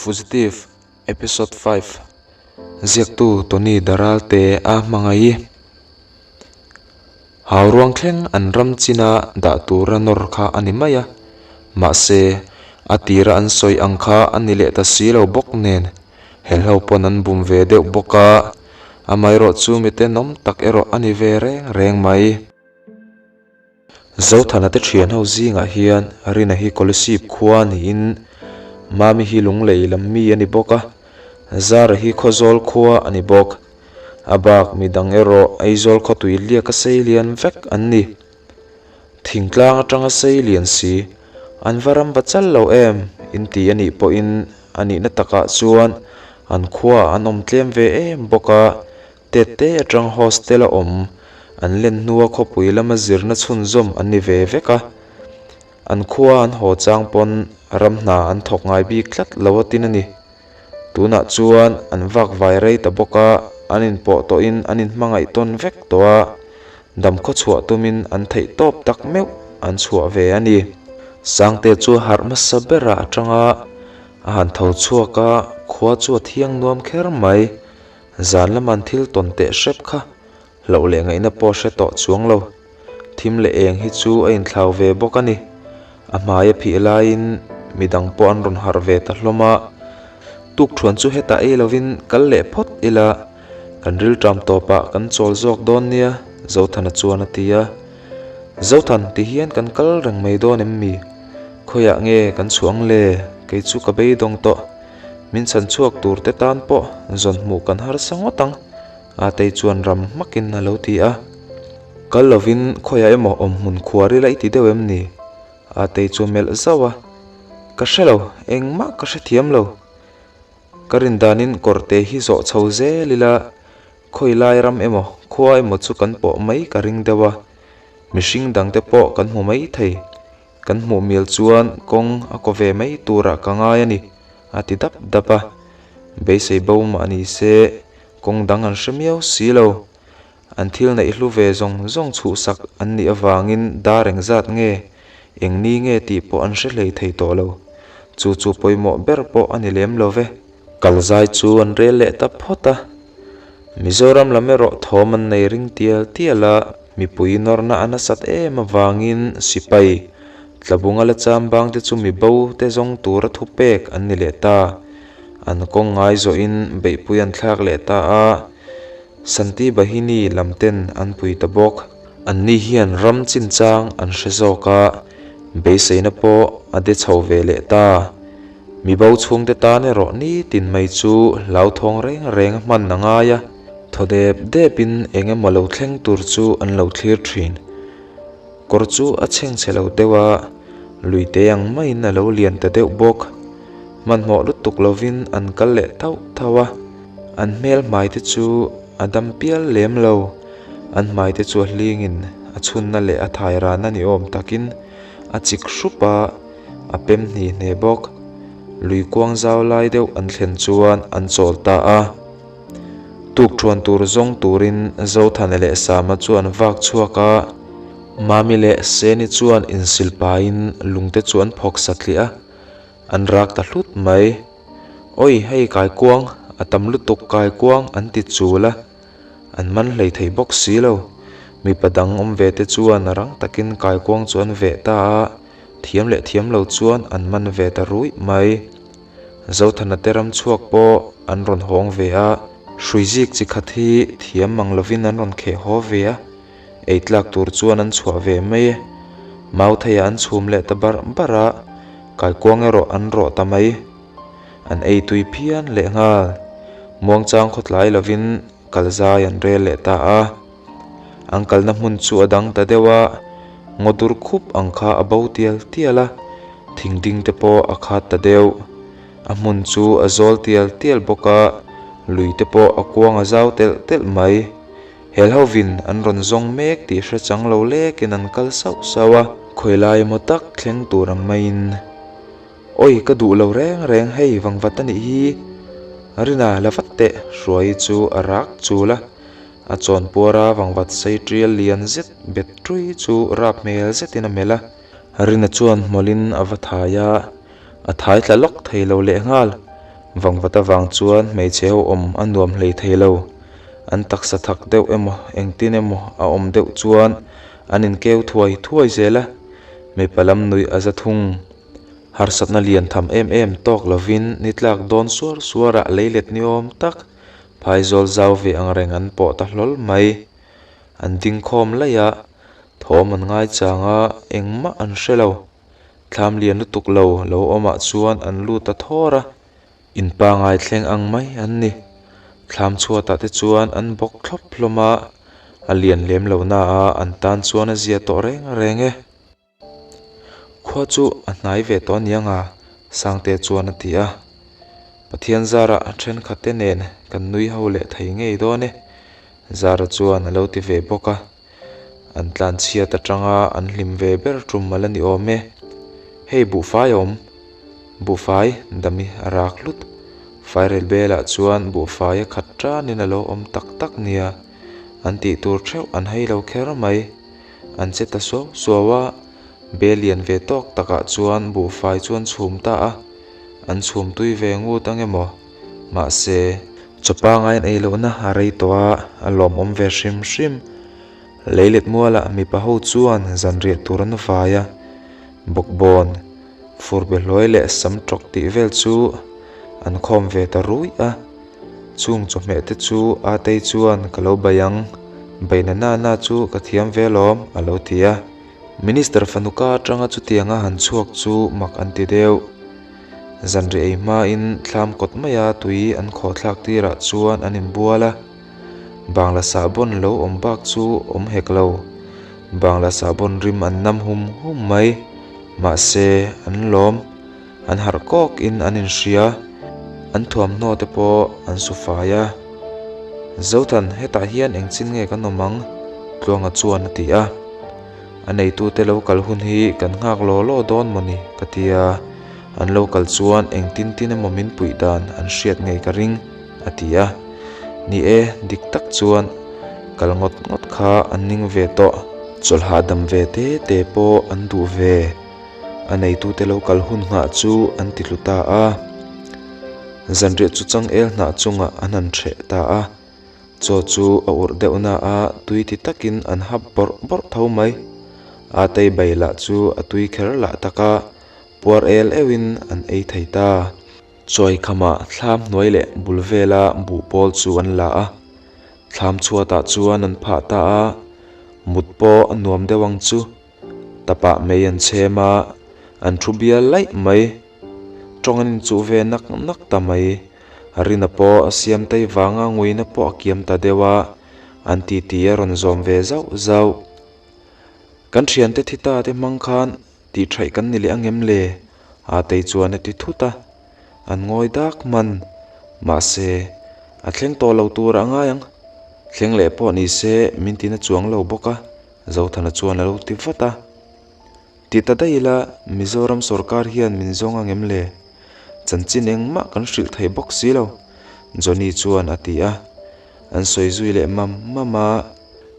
Fugitive Episode 5 Ziaktu Tony Daralte a hmangaih. Hau ruang thleng an ram china dah tura nawr kha a ni mai a, mahse a tira an sawi ang kha a ni leh ta si lo bawk nen helho pawn an bum ve deuh bawk a, amaherawh chu mi tenawm tak erawh a ni ve reng reng mai. Zothana te thian ho zingah hian Rina hi Kolasib khua niin Mami hi Lunglei lam mi a ni bawk a, Zara hi Khawzawl khua a ni bawk. A bak midang erawh Aizawl khawtui liaka sei lian vek an ni. Thingtlang atanga sei lian si, an va ram va chal lo em inti a nih pawhin a nihna takah chuan an khuaah an awm tlem ve em bawk a, Tette atang hostel a awm, an len hnua khawpui lama zirna chhunzawm an ni ve vek a. An khua an haw chang pawn ram hna an thawk ngai bik tlat lo a tin a ni. Tunah chuan an vak vai rei ta bawk a, an inpawh tawhin an inhmangaih tawn vek tawh a, dam khaw chhuah tumin an theih tawp tak meuh an chhuah ve a ni. Sangte chu harh hmasa berah atanga a han tho chhuak a, khua chu a thiang nuam kher mai. Zan lama an thil tawn teh hrep kha hlauh leh ngaihna pawh hre tawh chuang lo. Thim leh eng hi chu a inthlau ve bawk a ni. A hmai a phih laiin midang pawh an rawn harh ve ta hlawm a. Tukthuan chu hetah ei lovin kal leh phawt ila, kan rilṭam tawpah kan chawl zawk dawn nia, Zothana chuan a ti a. Zothan, ti hian kan kal reng mai dawn em mi? Khawiah nge kan chhuah ang le? Kei chu ka beidawng tawh. Min chhan chhuak tur te tan pawh zawn hmuh kan harsa ngawt ang, Atei chuan ram hmakin a lo ti a. Kal lovin khawiah emaw awm hmun khuar ila i ti deuh em ni? Atei chu a melh zauh a. Ka hre lo, engmah ka hrethiam lo. Ka rin danin kawrte hi zawh chho zel ila khawi lai ram emaw khua emaw chu kan pawh mai ka ring deuh a, mihring dangte pawh kan hmu mai thei. Kan hmuh mial chuan kawng a kaw ve mai turah ka ngai a ni, a ti dap dap a. Beisei bo mah ni se, kawng dang an hre miau si lo. An thil neih hlu ve zawng zawng chhuhsak an nih avangin dar engzat nge, eng ni nge tih pawh an hre hlei thei tawh lo. Chu chu pawimawh ber pawh a ni lem lo ve. Kal zai chu an rel leh ta phawt a. Mizoram lam erawh thawm an nei ring tial tial a. Mipui nawrna a nasat em avangin sipai tlabunga la chambang te chu mi bo te zawng tura thu pek an ni leh ta. An kawng ngai zawhin beihpui an thlak leh ta a, Santi Bahini lam ten an pui ta bawk. Anni hian ram chinchang an hre zawk a, beiseina pawh a de chho ve leh ta. Mi bo chhungte tan erawh nitin mai chu hlauthawng reng reng a hman a ngai a. Thaw dep depin eng emaw lo thleng tur chu an lo thlir thin. Kawr chu a chhengchhe lo deuh a, lui te ang maiin a lo lian ta deuh bawk. Hmanhmawh lutuk lovin an kal leh thauh thauh a, an hmel hmai te chu a dam pial lem lo. An hmai te chu a hlingin a chhunna leh a thai rana ni awm takin a chik hrup a, a pem hni hne bawk. Lui kuang zau lai deuh an thlen chuan an chawl ta a. Tukṭhuan tur zawng turin Zothana leh Sama chu an vak chhuak a, Mami leh Seni chuan insil pahin lungte chu an phawk satliah a, an rak ta hlut mai. Awi hei kaikuang, a tam lutuk kaikuang an ti chul a, an man hlei thei bawk si lo. Mipa dang awm ve te chuan rang takin kaikuang chu an veh ta a, thiam leh thiam lo chuan an man ve ta ruih mai. Zothana te ram chhuak pawh an rawn hawng ve a, hrui zik chi khat hi thiam mang lovin an rawn kheh haw ve a, ei tlak tur chuan an chhuah ve mai e. Mauthei ah an chhum leh ta barh barh a, kaikuang erawh an rawh ta mai. An ei tui phian leh nghal. Muangchang khawtlai lovin kal zai an rel leh ta a. An kalna hmun chu a dang ta deuh a, ngaw dur khup ang kha a bo tial tial a, thing ding te pawh a khat ta deuh. A hmun chu a zawl tial tial bawk a, lui te pawh a kuang a zau telh telh mai. Helhovin an rawn zawng mek tih hre chang lo lekin an kal sauh sauh a. Khawilai emaw tak thleng tur ang maiin. Awi ka duh lo reng reng hei vangvat a nih hi. Rina la vat teh Hruaii chu a rak chul a. A chawnpuar a vangvat sei tial lian zet bet ṭui chu rap hmel zetin a melh a. Rina chuan hmawlhin a va thai a, a thai tla lawk thei lo lehnghal. Vangvat avang chuan hmeichhe ho awm a nuam hlei thei lo. An taksa thak deuh emaw engtin emaw a awm deuh chuan an inkeu thuai thuai zel a, mipa lam nuih a za thung. Harsatna lian tham em em tawk lovin ni tlak dawn suar suarah leilet ni awm tak phaizawl zau ve ang reng an pawh ta hlawl mai. An ding khawm laih a, thawm an ngaichang a, engmah an hre lo. Thlam lian lutuk lo lo awmah chuan an lut ta thawr a, in pangai thleng ang mai an ni. Thlam chhuatah te chuan an bawk thlawp hlawm a, a lian lem lo na a an tan chuan a zia tawh reng reng e. Khua chu a hnai ve tawh aniang a, Sangte chuan a ti a. Pathian zarah thenkhat te nen kan nui ho leh thei ngei dawn e, Zara chuan a lo ti ve bawk a. An tlan chhiat atanga an hlim ve ber tum a la ni awm e. Hei buhfai a awm. Buhfai dami a rak hlut. Fairel belah chuan buhfai a khat tanin a lo awm tak tak nia. An tih tur theuh an hei lo kher mai. An che ta suau suau a, bel lian ve tawk takah chuan buhfai chu an chhum ta a. An chhum tui ve ngut ang emaw? Mahse, chaw pangai an ei lohna a rei tawh a, a lawmawm ve hrim hrim. Leilet mualah mipa ho chuan zanriah tur an vai a, bawkbawn, furbe hluai leh sam tawk tih vel chu an khawm ve ta ruih a. Chung chawhmeh te chu Atei chuan ka lo bai ang, baina na na chu ka thiam ve alawm a lo ti a. Minister fanu ka atanga chutianga han chhuak chu mak an ti deuh. Zanriah ei hmain thlam kawt maia tui an khawh thlak tirah chuan an inbual a, Bangla sahbawn lo awm bak chu awm hek lo. Bangla sahbawn rim an nam hum hum mai. Mahse, an lawm. An harh kawk in an inhria. An thuamhnaw te pawh an su fai a. Zothan, hetah hian engchin nge kan awm ang? Tluanga chuan a ti a. A neitute lo kal hun hi kan nghak law law dawn mawni ka ti a, an lo kal chuan engtin tin emaw min puih dan an hriat ngei ka ring a ti a. Ni e, dik tak chuan kal ngawt ngawt kha an ning ve tawh. Chawlh hahdam ve te te pawh an duh ve. A neitute lo kal hun nghah chu an ti tlu ta a. Zanriah chu changel hnah chungah an han hreh ta a. Chaw chu a urh deuh na a, tui ti takin an hap bawrh bawrh tho mai. A tei bai lah chu a tui kher lah tak a, puar el euhin an ei thei ta. Chawi khamah thlam hnuai leh bul vela buh pawl chu an la a, thlam chhuatah chuan an phah ta a, mut pawh a nuam deuh ang chu. Tapah mei an chhem a, an thu bial laih mai. Tawng an inchuh ve nak nak ta mai. Rina pawh a siam tei vanga nguina pawh a kiam ta deuh a, an titi a rawn zawm ve zauh zauh. Kan thiante thi ta te hmang khan tih thaih kan ni leh angem le? Atei chuan a ti thut a, an ngawi dak hman. Mahse, a thleng tawh lo tur a ngai ang. Thleng leh pawh ni se min tina chuang lo bawk a, Zothana chuan a lo ti vat a. Ti ta daih ila, Mizoram sorkar hian min zawng angem le? Chanchin engmah kan hrilh thei bawk si lo, Johnny chuan a ti a. An sawi zui leh mam mam a.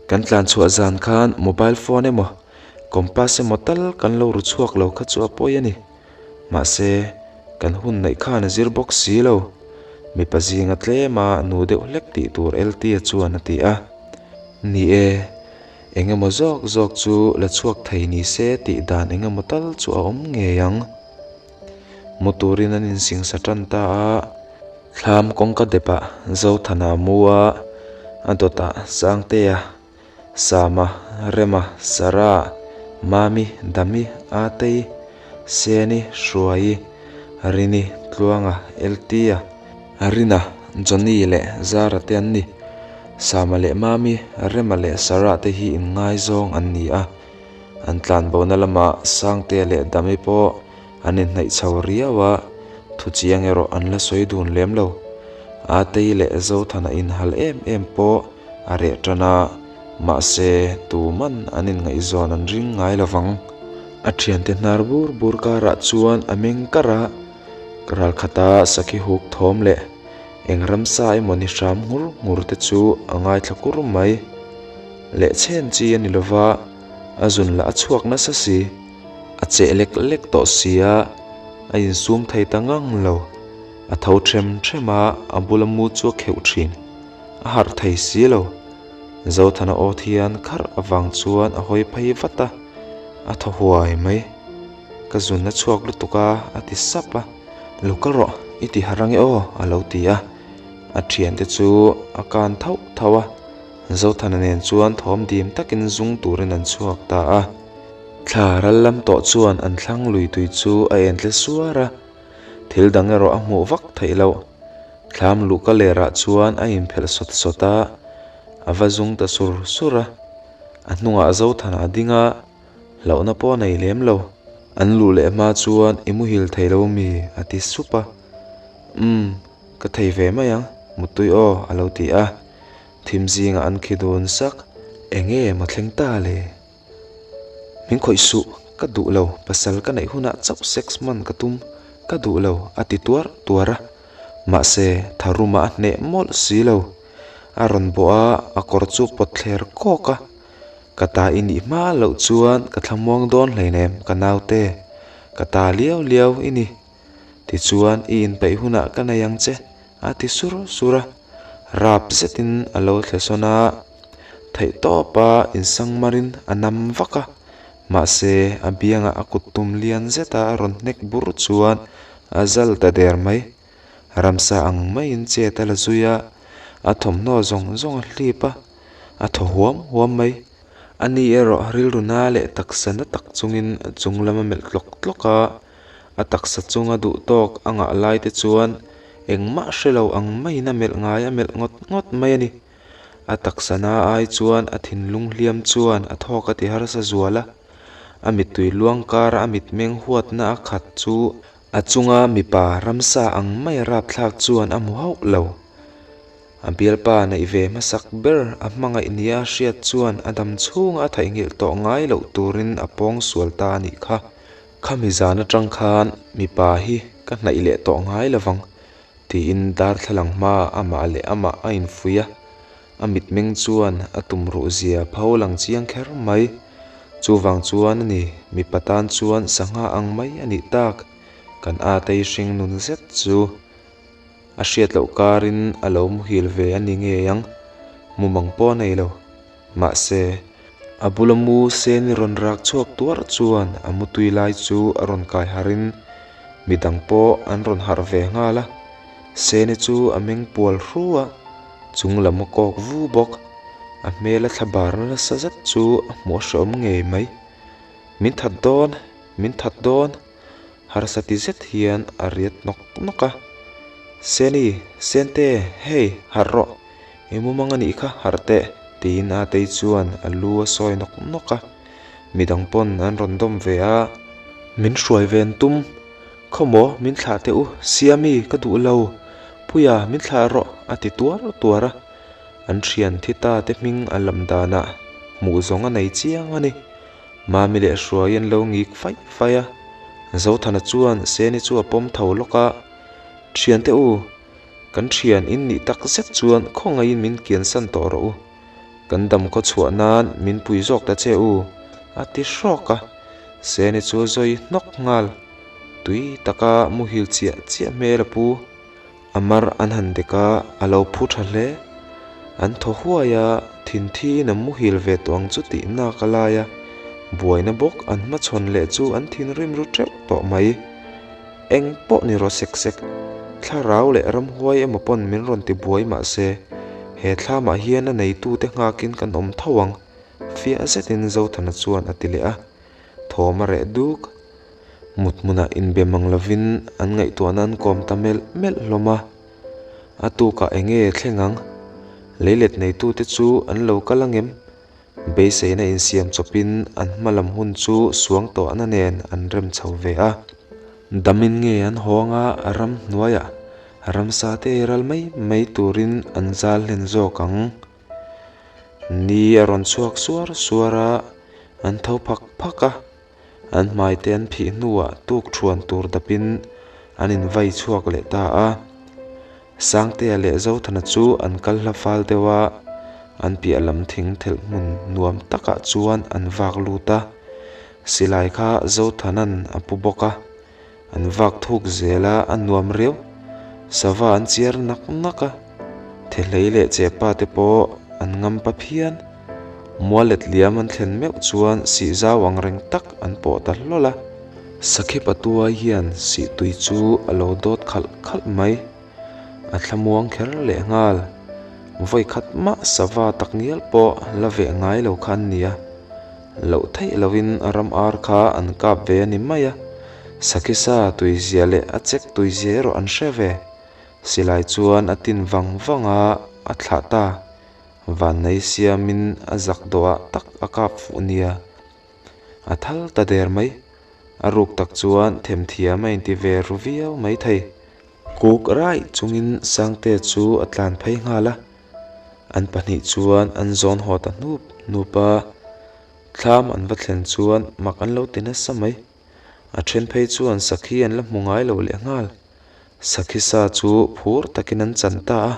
Kan tlan chhuah zan khan mobile phone emaw, compass emaw tal kan lo ru chhuak lo kha chu a pawi a ni. Mahse, kan hun neih khan a zir bawk si lo. Mipa zinga tlema nu deuh hlek tih tur Eltia chuan a ti a. Ni e. Eng emaw zawk zawk chu la chhuak thei ni se tih dan eng emaw tal chu a awm ngei ang. Mu turin an insingsa tan ta a, thlam kawngka depah Zothana a mu a, a dawtah Sangtea, Sama, Rema, Sarah, Mami, Dami, Atei, Seni, Hruaii, Rini, Tluanga, Eltia, Rina, Johnny leh Zara te an ni. Sama leh Mami, Rema leh Sarah te hi inngaizawng an ni a. An tlanbona lamah Sangtea leh Dami pawh an inhnaih chho riau a, thuchiang erawh an la sawi dun lem lo. Atei leh Zothana inhal em em pawh a reh tan a, mahse tuman an inngaihzawn an ring ngai lovang. A thiante hnar bur bur karah chuan a meng kar a. Ralkhata sakhi huk thawm leh eng ramsa emaw ni hram nghur nghur te chu a ngaithla kur mai. Leh chhen chi a ni lova, a zun lah a chhuak nasa si. A cheh lek lek tawh si a, a insum thei ta ngang lo. A tho ṭhem ṭhem a, a bula mu chu a kheuh ṭhin. A harh thei si lo. Zothana aw thian kharh avang chuan a hawi phei vat a, a thaw huai mai. Ka zun a chhuak lutuk a, a ti sap a. Lo kal rawh, i ti harh ange aw, a lo ti a. A thiante chu a kan thauh thauh a, Zothana nen chuan thawm dim takin zung turin an chhuak ta a. Thla ral lam tawh chuan an thlang lui tui chu a en tle suar a, thil dang erawh a hmuh vak theih loh. Thlam luhka lerah chuan a inphelh sawt sawt a, a va zung ta sur sur a. A hnungah Zothana a ding a, hlauhna pawh a nei lem lo. An luh leh hma chuan i muhil thei lo mi? a ti sup a. Umm, ka thei ve mai ang, muttui aw a lo ti a. Thim zingah an khi dun sak. Enge maw thleng ta le? Min khawih suh, ka duh lo, pasal ka neih hunah chauh sex man ka tum, ka duh lo, a ti tuar tuar a. Mahse, tharuma a hneh mawlh si lo. A rawn bawh a, a kawr chu pawt thler kawk a. Ka ta i nih hma loh chuan ka thlamuang dawn hleinem, ka naute. Ka ta liau liau i ni. Tichuan, i inpeih hunah ka nei ang che, a ti sur sur a. Rap zetin a lo thle sawn a. Theihtawpa insangmarin a nam vak a, mahse a biangah a kut tum lian zeta a rawn hnek bur chuan a zal ta der mai. Ramsa ang maiin chet a la zui a, a thawmhnaw zawng zawng a hlip a, a thaw huam huam mai. Ani erawh rilru na leh taksa na tak chungin chung lam a melh tlawk tlawk a, a taksa chunga duh tawk a ngah lai te chuan engmah hre lo ang maiin a melh ngai a melh ngawt ngawt mai a ni. A taksa na ai chuan a thinlung hliam chuan a thawk a ti harsa zual a, a mittui luang kara a mitmeng huatna a khat chu a chunga mipa ramsa ang mai rapthlak chuan a hmu hauh lo. A bialpa neih ve hmasak ber a hmangaih nia a hriat chuan a dam chhunga a theihnghilh tawh ngai loh turin a pawng sual ta a nih kha. Khami zan atang khan mipa hi ka hnaih leh tawh ngai lovang Tiin darthlalang hmaah amah leh amah a infuih a, a mitmeng chuan a tumruh zia pho lang chiang kher mai. Chuvang chuan a ni, mipa tan chuan sangha ang mai a nih tak, kan atei hring nun zet chu. A hriat loh karin a lo muhil ve a ni ngei ang, mumang pawh a nei lo. Mahse, a bula mu Seni rawn rak chhuak tuar chuan a mutui lai chu a rawn kai harhin midang pawh an rawn harh ve nghal a. Seni chu a meng pual hru a, chung lam a kawk vu bawk. A hmel a thla barna nasa zet chu a hmuh a hreawm ngei mai. Min that dawn! Min that dawn! Harsa ti zet hian a riat nawk nawk a. Seni, Sente, hei, harh rawh. I mumang a nih kha, harh teh, tiin Atei chuan a lu a sawi nawk nawk a. Midang pawn an rawn dawm ve a. Min hruai ve an tum. Khawmaw, min thlah teh u, Siami, ka duh lo. Puia, min thlah rawh, a ti tuar tuar a. An thian thi ta te hming a lam danah hmuh zawng a nei chiang a ni. Mami leh Hruai an lo ngik faih faih a, Zothana chuan Seni chu a pawm tho lawk a, Thiante u, kan thian in nih tak zet chuan khawngaihin min kiansan tawh rawh u, kan dam khaw chhuah nan min pui zawk ta che u, a ti hrawk a, Seni chu a zawi hnawk nghal, tui taka muhil chiah chiah hmel a pu. A mar an han dek a, a lo phu tha hle. An thaw huai a, thinthi in a muhil ve tawh ang chu tih nak a lai a, buaina bawk an hmachhawn leh chu an thinrim ru teuh tawh mai. Eng pawh ni rawh sek sek, thlarau leh ramhuai emaw pawn min rawn ti buai mah se, he thlamah hian a neitute nghakin kan awm tho ang, fiah zetin Zothana chuan a ti leh a. Thawm a reh duk. Mut hmunah inbe mang lovin an ngaihtuahna an kawm ta melh melh hlawm a. A tukah eng nge thleng ang? Leilet neitute chu an lo kal angem? Beiseina insiam chawpin an hma lam hun chu suang tawhna nen an rem chho ve a. Damin nge an haw anga ramhnuaiah ramsa te ei ral mai mai turin an zal hlen zawk ang. Ni a rawn chhuak suar suar a, an tho phak phak a. An hmaite an phih hnuah tuk thuan tur dapin an invai chhuak leh ta a. Sangtea leh Zothana chu an kal hla fal deuh a, an piah lam thing thelh hmun nuam takah chuan an vak lut a. Silai kha Zothana'n a pu bawk a, an vak thuk zel a, a nuam riau. Sava an chiar nak nak a, Thehlei leh Chepa te pawh an ngam pa phian. Mual let liam an thlen meuh chuan sih zau ang reng tak an pawh ta hlawl a. Sakhi patuai hian sih tui chu a lo dawt khalh khalh mai. A thlamuang kher leh nghal. Vawi khat mah sava tak ngial pawh la veh ngai lo kha an nia. Loh theih loin ram ar kha an kap ve a ni mai a. Sakhi sa tuizia leh a chek tuizia erawh an hre ve. Silai chuan a tin vang vang a, a thlah ta. Vannei siamin a zak dawhah tak a kap fuh nia. A thal ta der mai. A ruk tak chuan themthiam a inti ve ru viau mai thei. Kuk raih chungin Sangte chu a tlan phei nghal a, an pahnih chuan an zawn haw ta hnup hnup a. Thlam an va thlen chuan mak an lo ti nasa mai. A then phei chuan sakhi an la hmu ngai lo leh nghal. Sakhi sa chu phur takin an chan ta a,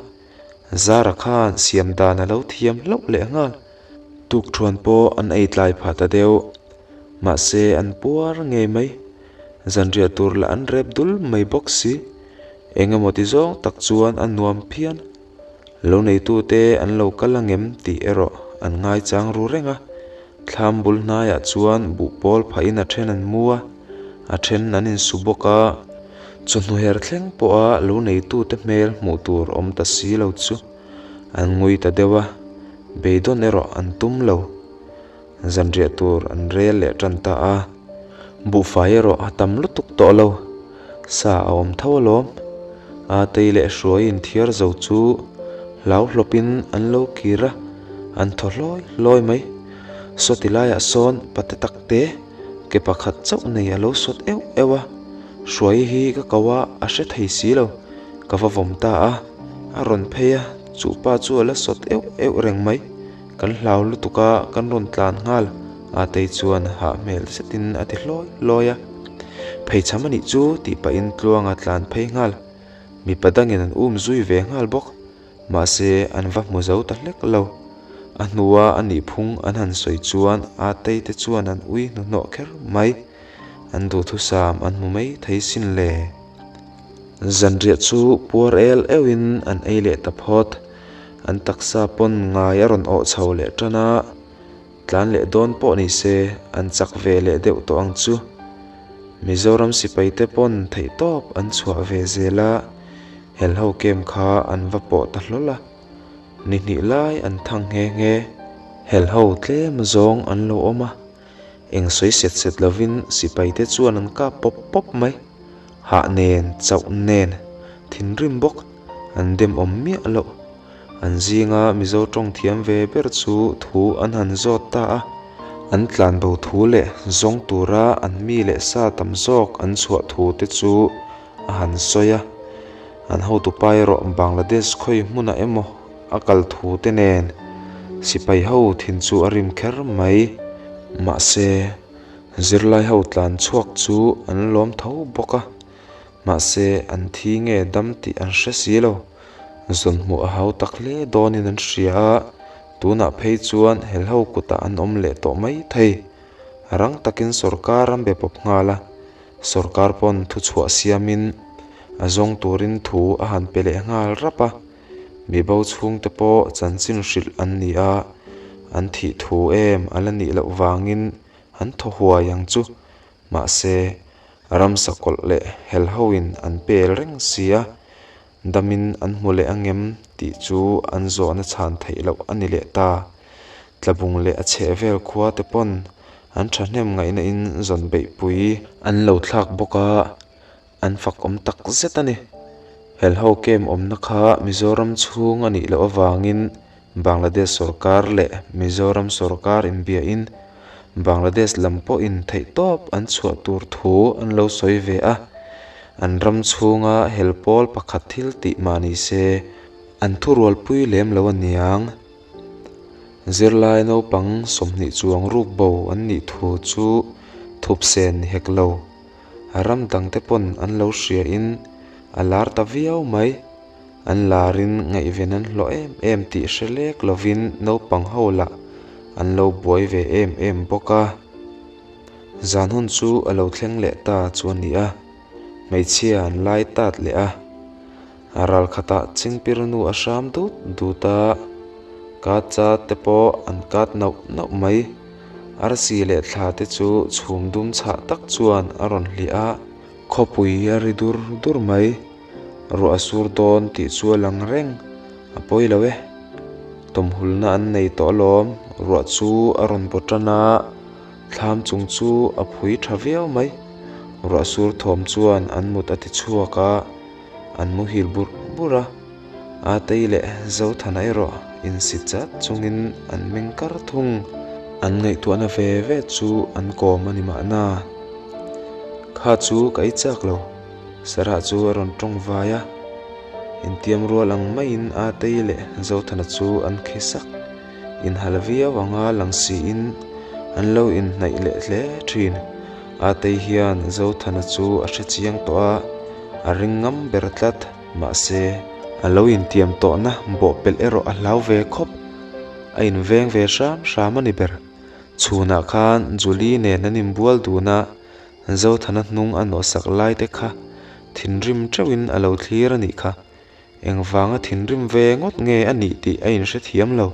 Zara khan siam dan a lo thiam hlauh leh nghal. Tukthuan pawh an ei tlai phah ta deuh. Mahse an puar ngei mai. Zanriah tur lah an rep dul mai bawk si. Eng emaw ti zawng tak chuan a nuam phian. Lo neitute an lo kal angem tih erawh an ngaichang ru reng a. Thlam bul hnaiah chuan buhpawl phahin a then an mu a, a then an insu bawk a. Chawhnu her thleng pawha lo neitute hmel hmuh tur awm ta si lo chu an ngui ta deuh a, beidawn erawh an tum lo. Zanriah tur an rel leh tan ta a, buhfai erawh a tam lutuk tawh lo, sa a awm tho alawm. Atei leh Hruai inthiar zo chu hlau hlawpin an lo kir a, an thaw hlawi hlawi mai. Sawti laiah sawn pate tak te ke pakhat chauh nei a lo sawt euh euh a, Hruai hi ka ko a, a hre thei si lo, ka va vawm ta a, a rawn phei a, chuhpa chu a la sawt euh euh reng mai. Kan hlau lutuk a, kan rawn tlan nghal, Atei chuan hah hmel zetin a ti hlawi hlawi a. Pheichham a nih chu tih pahin Tluanga tlan phei nghal. Mipa dangin an um zui ve nghal bawk. Mahse, an va hmu zo ta hlek lo. A hnua a nih phung an han sawi chuan Atei te chuan an ui hnuhnawh kher mai. An duhthusam an hmu mai thei sin le. Zanriah chu puar el euhin an ei leh ta phawt. An taksa pawn ngai a rawn awh chho leh tan a, tlan leh dawn pawh ni se an chak ve leh deuh tawh ang chu. Mizoram sipai te pawn theihtawp an chhuah ve zel a, helho kem kha an va pawh ta hlawl a, ni hnih lai an thang nghe nghe. Helho tlem zawng an lo awm a, Eng sawi set set lovin sipaite chuan an kap pawp pawp mai. Hah nen, chauh nen, thinrim bawk, an dem awm miah loh. An zinga Mizo tawng thiam ve ber chu thu an han zawt ta a. An tlanbo thu leh zawng tura an mi leh sa tam zawk an chhuah thu te chu a han sawi a. An hotupa erawh Bangladesh khawi hmunah emaw A kal thu te nen sipai ho thin chu a rim kher mai. Mahse, zirlai ho tlan chhuak chu an lawm tho bawk a. Mahse, an thi nge dam tih an hre si lo. Zawnhmuh a hau tak hle dawnin an hria a, tunah phei chuan helho kutah an awm leh tawh mai thei. Rang takin sawrkar an be pawp nghal a, sawrkar pawn thuchhuah siamin a zawng turin thu a han pe leh nghal rap a. Mibo chhungte pawh chanchin hrilh an ni a, an thih thu em a la nih loh vangin an thaw huai ang chu. Mahse, ramsa kawlh leh helhoin an pel reng si a, damin an hmu leh angem tih chu an zawhna chhan theih loh a ni leh ta. Tlabung leh a chhehvel khua te pawn an thahnem ngaihna in zawn beihpui an lo thlak bawk a. An fak awm tak zet a ni. Helho camp awmna kha Mizoram chhung a nih loh avangin Bangladesh sorkar leh Mizoram sorkar inbiahin Bangladesh lam pawhin theihtawp an chhuah tur thu an lo sawi ve a. An ram chhunga hel pawl pakhat thil tih mah ni se an thurualpui lem lo a niang. Zirlai naupang 20 chuang ruk bo an nih thu chu thupsen ni hek lo. Ram dangte pawn an lo hria in a lar ta viau mai. An larin ngaihven an hlawh em em tih hre lek lovin naupang ho lah an lo buai ve em em bawk a. Zan hun chu a lo thleng leh ta chu a ni a, hmeichhia an lai tat leh a. Ral khatah chingpir nu a hram dut dut a, kat chat te pawh an kat nauh nauh mai. Arsi leh thla te chu chhum dum chhah tak chuan a rawn hliah a. Khawpui a ri dur dur mai. Ruah a sur dawn tih chu a lang reng. A pawi lo e. Tawmhulna an nei tawh alawm. Ruah chu a rawn baw tan a, thlam chung chu a phui tha viau mai. Ruah sur thawm chuan an mut a ti chhuak a. An muhil burh burh a, Atei leh Zothana erawh insi chat chungin an meng kar thung. An ngaihtuahna ve ve chu an kawm a ni mahna. Kha chu ka ei chak lo, Sarah chu a rawn tawng vai a. Intiam rual ang maiin Atei leh Zothana chu an khi sak. Inhal viau anga lang siin an lo inhnaih leh hle thin. Atei hian Zothana chu a hre chiang tawh a, a ring ngam ber tlat. Mahse, a lo intiam tawhna bawhpelh erawh a hlau ve khawp. A inveng ve hram hram a ni ber. Chhunah khan Julie nen an inbual dun a, Zothana hnung a nawhsak lai te kha thinrim teuhin a lo thlir a nih kha. Engvanga thinrim ve ngawt nge a nih tih a inhrethiam lo.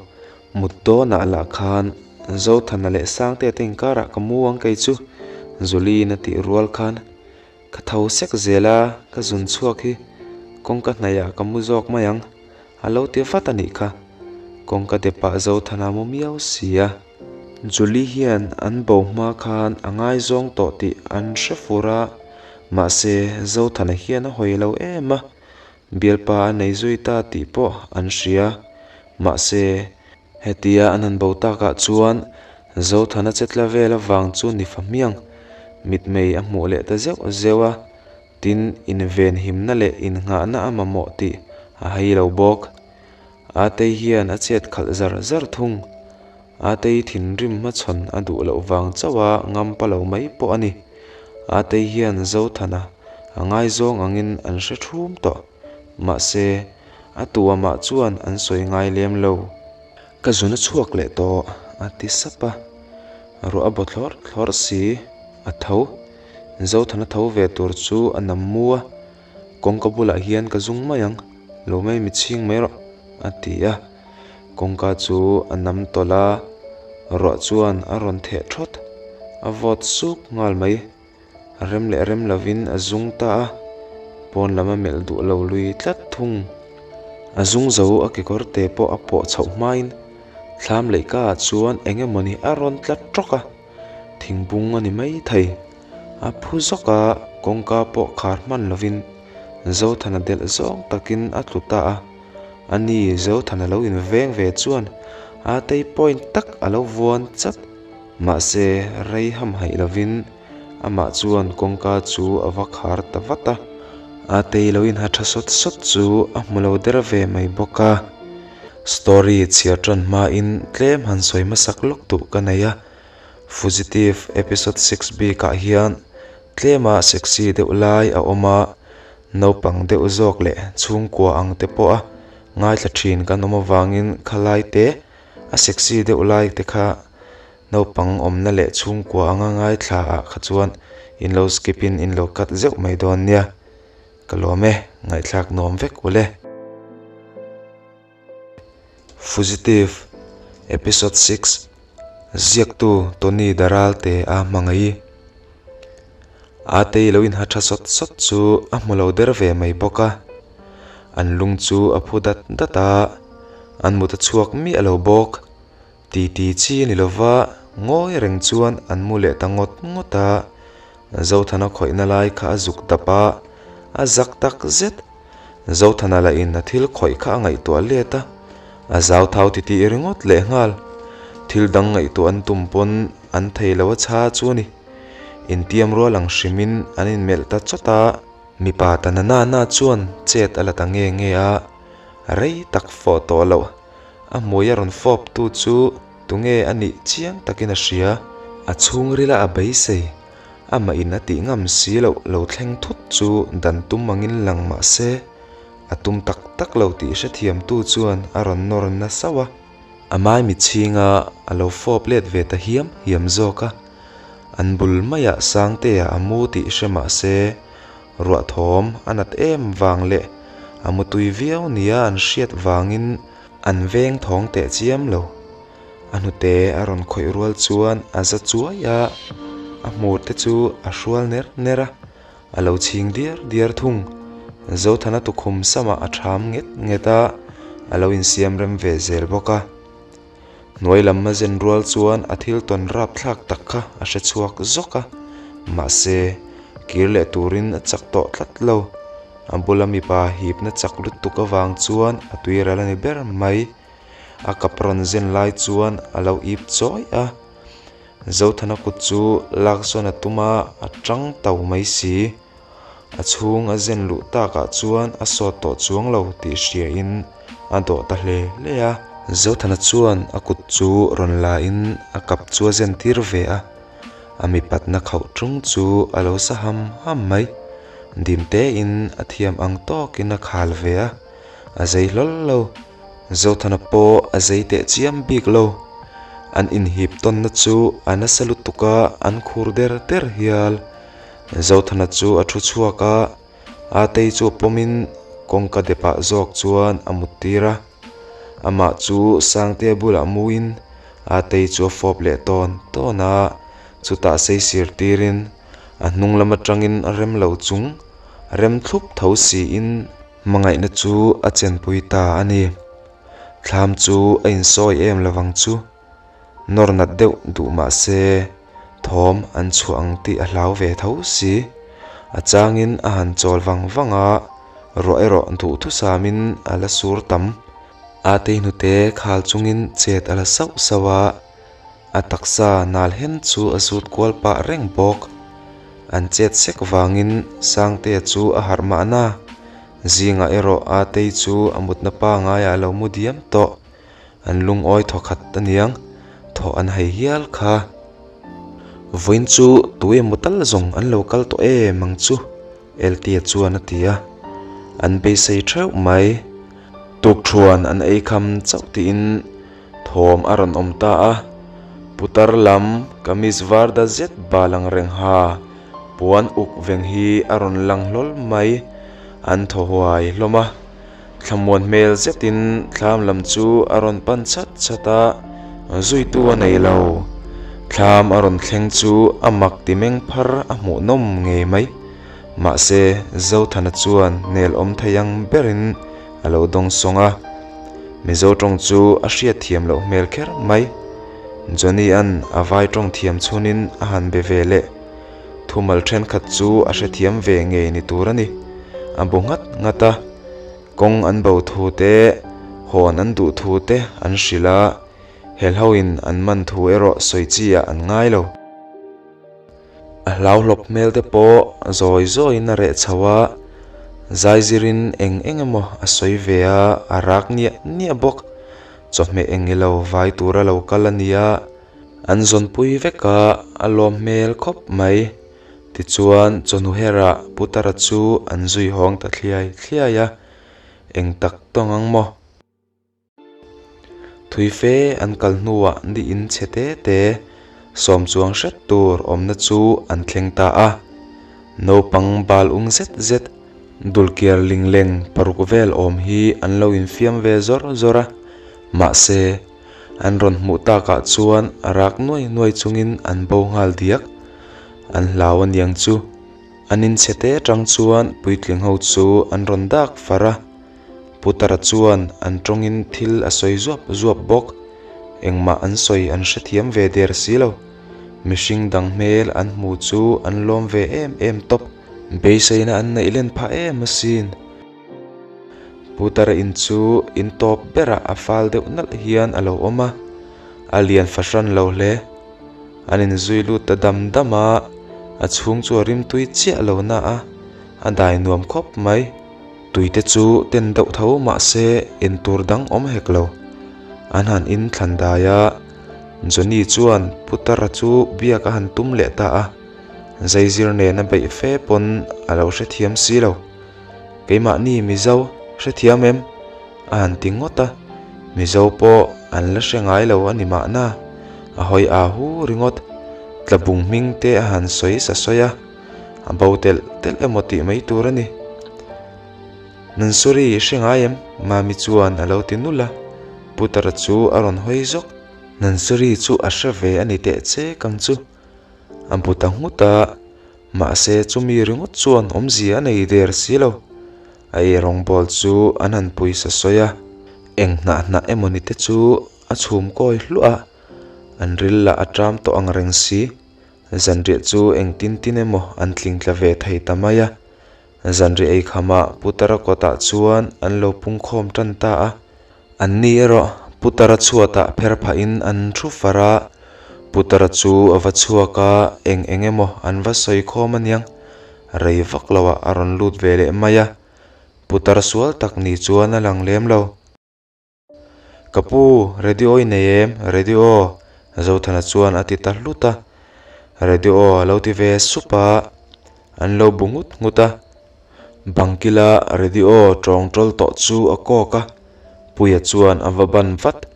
Mut dawnah lah khan Zothana leh Sangtea te inkarah ka mu ang kei chu, Julie-in a tih rual khan ka tho sek zel a, ka zun chhuak hi kawngka hnaihah ka mu zawk mai ang, a lo ti vat a nih kha. Kawngka depah Zothana mu miau si a. Julie hian an bo hma khan a ngaizawng tawh tih an hre fur a, mahse Zothana hian a hawi lo em a, Bialpa a nei zui ta tih pawh an hria. Mahse, hetia an han bo takah chuan Zothana che tla vel avang chu ni fa hmiang mitmei a hmuh leh ta zeuh zeuh a, tin invenhimna leh innghahna a mamawh tih a hai lo bawk. Atei hian a chet khalh zar zar thung. Atei thinrim hmachhawn a duh loh vang chauh a ngam pa lo mai pawh a ni. Atei hian Zothana a ngaizawng angin an hre thum tawh. Mahse, a tuamah chuan an sawi ngai lem lo. Ka zun a chhuak leh tawh, a ti sap a. Ruah a baw thlawrh thlawrh si, a tho. Zothana tho ve tur chu a nam mu a. Kawngka bulah hian ka zung mai ang, lo mai mi chhing mai rawh, a ti a. Kawngka chu a nam tawlh a, ruah chuan a rawn theh thawt. A vawt suk nghal mai. Rem leh rem lovin a zung ta a, pawn lam a melh duh lo lui tlat thung. A zung zo a kekawr te pawh a pawh chhoh hmain thlam leihkaah chuan eng emawni a rawn tla tawk a, thingbung a ni mai thei. A phu zawk a, kawngka pawh khar hman lovin Zothana delh zawng takin a tlu ta a. A ni, Zothana lo inveng ve chuan a tei point tak a lo vuan chat. Mahse, rei hamhaih lovin amah chuan kawngka chu a va khar ta vat a. A tei lo inha tha sawt sawt chu a hmu lo der ve mai bawk a. Story chhiar tan hmain tlem han sawi hmasak lawk duh ka nei a. Fugitive episode 6 bikah hian tlema sexy deuh lai a awm a. Naupang deuh zawk leh chhungkua ang te pawh a ngaithla thin kan awm avangin khalai te a sexy deuh lai te kha naupang awmna leh chhungkua anga ngaithla ah kha chuan in lo skip in in lo cut zeuh mai dawn nia. Ka lawm e, ngaihthlak nuam vek ule. Fugitive Episode 6 Ziaktu Tony Daralte a hmangaih. Atei lo inha tha sawt sawt chu a hmu lo der ve mai bawk a. An lung chu a phu dat dat a, an mut a chhuak miah lo bawk. Titi chi a ni lova, ngawi reng chuan an mu leh ta ngawt ngawt a. Zothana khawihna lai kha a zuk dap a, a zak tak zet. Zothana lah in a thil khawih kha a ngaihtuah let a, a zau thau titih ringawt leh nghal. Thil dang ngaihtuah an tum pawn an thei lo a chha chu a ni. Intiam rual ang hrim in an inmelh ta chawt a. Mipa ta na na na chuan chet a la ta nge nge a, rei tak fawh tawh loh. A hmui a rawn fawp tu chu tunge a nih chiang takin a hria. A chhungrila a beisei. Amah in a tih ngam si loh lo thleng thut chu dan tum angin lang mah se, a tum tak tak lo tih hrethiamtu chuan a rawn nawr na sauh a. A maimi chhinga a lo fawp let ve ta hiam hiam zawk a, an bul maiah Sangtea a mu tih hre mah se, ruah thawm a nat em vang leh. A mutui viau nia an hriat vangin an veng thawng teh chiam lo. A hnute a rawn khawih rual chuan a za chuai a, a hmur te chu a hrual ner ner a, a lo chhing diar diar thung. Zothana tukhum samah a ṭham nget nget a, a lo insiam rem ve zel bawk a. Hnuai lam a zen rual chuan a thil tawn rapthlak tak kha a hre chhuak zawk a, mahse, kir leh turin a chak tawh tlat lo. A bula mipa hipna chak lutuk avang chuan a tuiral a ni ber mai. A kap rawn zen lai chuan a lo ip chawi a, Zothana kut chu laksawn a tum a, a tang tau mai si. A chhung a zen luh takah chuan a sawt tawh chuang lo tih hriain a dawh ta hle hle a. Zothana chuan a kut chu rawn la in a kap chu a zen tir ve a, a mipatna khauh tung chu a lo sa ham ham mai. Dim tein a thiam ang tawkin a khal ve a, a zei hlawl lo. Zothana pawh a zei teh chiam bik lo. An inhip tawnna chu a nasa lutuk a, an khur der der hial. Zothana chu a thu chhuak a, Atei chu pawmin kawngka depah zawk chuan a mut tir a. Amah chu Sangtea bulah muin Atei chu a fawp leh tawn tawn a, chutah saisir tirin a hnung lam atangin a rem lo chung rem thlup tho siin hmangaihna chu a chenpui ta a ni. Thlam chu a insawi em lovang chu. Nawr nat deuh duh mah se thawm an chhuah ang tih a hlau ve tho si. A changin a han chawl vang vang a, ruah erawh duhthusamin a la sur tam. Atei hnute khal chungin chet a la sauh sauh a, a taksa nal hen chu a zut kual pah reng bawk. An chet sek vangin Sangtea chu a harh mahna, zingah erawh Atei chu a mutna pangaiah a lo mu diam tawh. An lungawi thaw khat aniang, thaw an hai hial kha. Vawiin chu tu emaw tal zawng an lo kal tawh em ang chu, Eltia chuan a ti a. An beisei theuh mai. Tukthuan an ei kham chauh tiin thawm a rawn awm ta a. Putar lam kamis var da zet bal ang reng ha, puan uk veng hi a rawn lang hlawl mai. An thaw huai hlawm a. Thlamuan hmel zetin thlam lam chu a rawn pan chat chat a, zuitu a nei lo. Thlam a rawn thleng chu a mak ti meng phar a hmuh nawm ngei mai. Mahse, Zothana chuan nel awm thei ang berin a lo dawng sawng a. Mizo tawng chu a hriat thiam loh hmel kher mai. Johnny-a'n a vai tawng thiam chhunin a han be ve leh. Thumal thenkhat chu a hrethiam ve ngei ni tur a ni. A bu nghat nghat a, kawng an bo thu te, hawn an duh thu te an hrilh a, helhoin an man thu erawh sawi chi ah an ngai lo. A hlauhlawp hmel te pawh zawi zawiin a reh chho a, zaizirin eng eng emaw a sawi ve a, a rak niah niah bawk. Chawhmeh eng ilo vai tura lo kal a nia. An zawnpui vek a, a lawm hmel khawp mai. Tichuan, chawhnu herah Putara chu an zui hawng ta thliai thliai a, eng tak tawng ang maw? Thui fe an kal hnuah ni in chhe te te, sawm chuang hret tur awmna chu an thleng ta a. Naupang bal ung zet zet, dulkiar lingleng paruk vel awm hi an lo infiam ve zawr zawr a, mahse, An rawn hmuh takah chuan a rak nuai nuai chungin an bo nghal diak. An hlau aniang chu. An inchhe te atang chuan puitling ho chu an rawn dak far a. Putara chuan an tawngin thil a sawi zuap zuap bawk. Engmah an sawi an hrethiam ve der si lo. Mihring dang hmel an hmu chu an lawm ve em em tawp. Beiseina an neih len phah em asin. Putara in chu in tawp berah a fal deuh nalh hian a lo awm a, a lian fahran lo hle. An inzui lut ta dam dam a, a chhung chu a rimtui chiah lo na a, a dai nuam khawp mai. Tui te chu ten deuh tho mah se in tur dang awm hek lo. An han in thlan dai a, Johnny chuan Putara chu biak a han tum leh ta a, zaizir nena beih fe pawn a lo hrethiam si lo. Keimahni Mizo hrethiam em? A han ti ngawt a, Mizo pawh an la hre ngai lo a ni mahna, a hawi aa hu ringawt. Tlabung hming te a han sawi sa sawi a, a bo telh telh emaw tih mai tur a ni. Nunsuri i hre ngai em? Mami chuan a lo ti nulh a, Putara chu a rawn hawi zawk. Nunsuri chu a hre ve a ni teh che kang chu. A bu ta nghut a, mahse chumi ringawt chuan awmzia a nei der si lo. A ei rawngbawl chu an han pawisa sawi a, eng hnah hnah emaw ni te chu a chhum kawi hluah a, an ril lah a ṭam tawh ang reng si. Zanriah chu engtin tin emaw an tling tla ve thei ta mai a. Zanriah ei khamah Putara kawtah chuan an lo pungkhawm tan ta a. Anni erawh Putara chhuatah pher phahin an thu far a, Putara chu a va chhuak a, eng eng emaw an va sawi khawm aniang, rei vak loah a rawn lut ve leh mai a, Putara sual tak ni chuan a lang lem lo. Ka pu, radio i nei em? Radio? Zothana chuan a ti ta hlut a. Radio a lo ti ve sup a, an lo bu nghut nghut a. Bangkila radio tawng tawl tawh chu a kawk a, Puia chuan a va ban vat.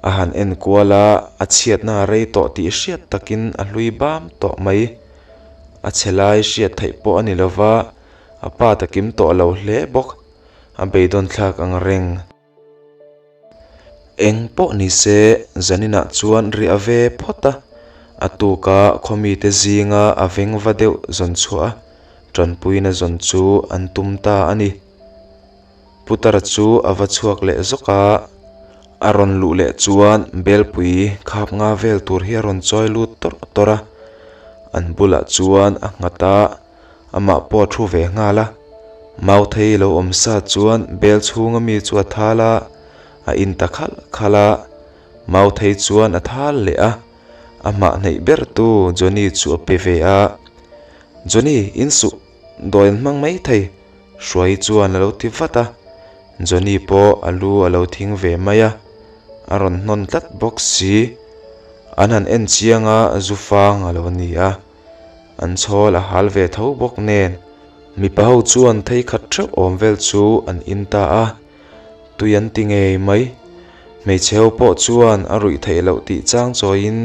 A han en kual a, a chhiatna a rei tawh tih hriat takin a hlui bam tawh mai. A chhe lai hriat theih pawh a ni lo va, a pa ta kim tawh lo hle bawk. A beidawn thlak ang reng. Eng pawh ni se, zaninah chuan riah ve phawt a, a tuka khawmite zinga a veng va deuh zawn chhuah a, tanpuina zawn chu an tum ta a ni. Putara chu a va chhuak leh zawk a, a rawn luh leh chuan belpui khap nga vel tur hi a rawn chawi lut tawrh tawrh a, an bulah chuan a nghat a. Amah pawh a thu ve nghal a, Mauthei lo awm sa chuan bel chhunga mi chu a thal a, a in ta khalh khalh a, Mauthei chuan a thal leh a, a hmah hnaih ber tu Johnny chu a pe ve a, Johnny, in suh, dawi an hmang mai thei, Hruai chuan a lo ti vat a, Johnny pawh a lu a lo thing ve mai a, a rawn hnawn tlat bawk si, an han en chiang a, zu fang a lo ni a. An chhawl a hal ve tho bawk nen mipa ho chuan thei khat theuh awm vel chu an in ta a, tui an ti ngei mai. Hmeichhe ho pawh chuan a ruih theih loh tih chang chawiin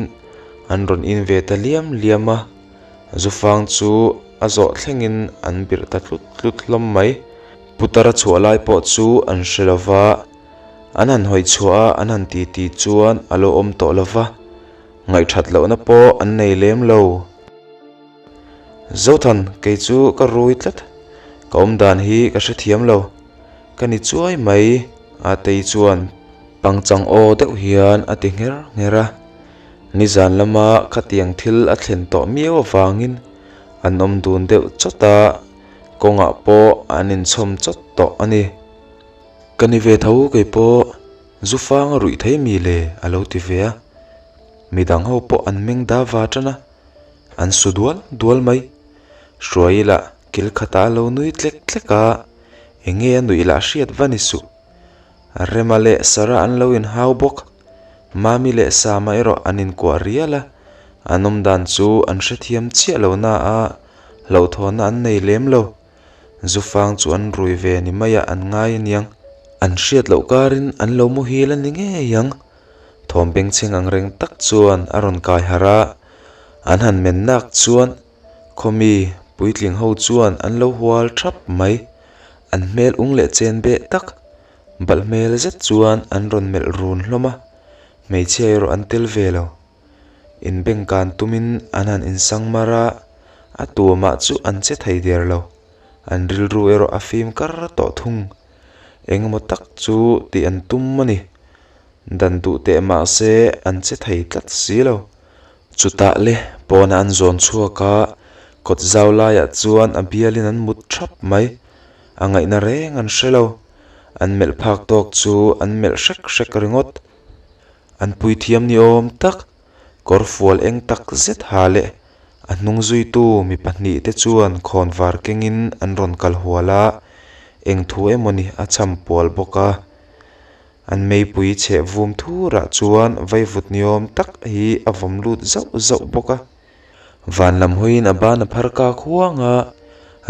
an rawn in ve ta liam liam a, zufang chu a zawh thlengin an birh ta tlut tlut hlawm mai. Putar a chhuah lai pawh chu an hre lo va, an han hawi chhuah a an han titi chuan a lo awm tawh lo va. Ngaihthat lohna pawh an nei lem lo. Zothan, kei chu ka rui tlat. Ka awm dan hi ka hrethiam lo. Ka ni chuai mai, Atei chuan pangchang aw deuh hian a ti ngher ngher a. Nizan lama khatiang thil a thlen tawh miau avangin an awm dun deuh chawt a, kawngah pawh an inchhawm chawt tawh a ni. Ka ni ve tho kei pawh. Zu fang a ruih thei mi le? a lo ti ve a. Midang ho pawh an meng da va tan a, an su dual dual mai. Hruai lah kil khatah a lo nui tlek tlek a, eng nge a nuih lah hriat va ni suh. Rema leh Sarah an lo inhau bawk. Mami leh Sama erawh an inkuah rial a, an awmdan chu an hrethiam chiah lo na a, hlauhthawnna an nei lem lo. Zufang chu an rui ve ni mai a, an ngai aniang. An hriat loh karin an lo muhil a ni ngei ang. Thawm bengchheng ang reng tak chuan a rawn kai harh a, an han men nak chuan khawmi puitling ho chuan an lo hual thap mai. An hmel ung leh chen beh tak, balh hmel zet chuan an rawn melh run hlawm a, hmeichhia erawh an tel ve lo. Inbengkan tumin an han insang mar a, a tuamah chu an che thei der lo. An rilru erawh a fim kar tawh thung. Engemaw tak chu tih an tum a ni. Dan duh teh mah se an che thei tlat si lo. Chutah le pawnah an zawn chhuak a, kawt zau laiah chuan a bialin an mut thap mai. A ngaihna reng an hre lo. An melh phak tawk chu an melh hrek hrek ringawt. An puithiam ni awm tak, kawr fual eng tak zet ha leh a hnung zuitu mi pahnihte chuan khawn var kengin an rawn kal hual a, eng thu emawni a cham pual bawk a. An meipui chheh vum thurah chuan vaivut ni awm tak hi a vawm lut zauh zauh bawk a. Van lam hawiin a ban a phar kak huang a,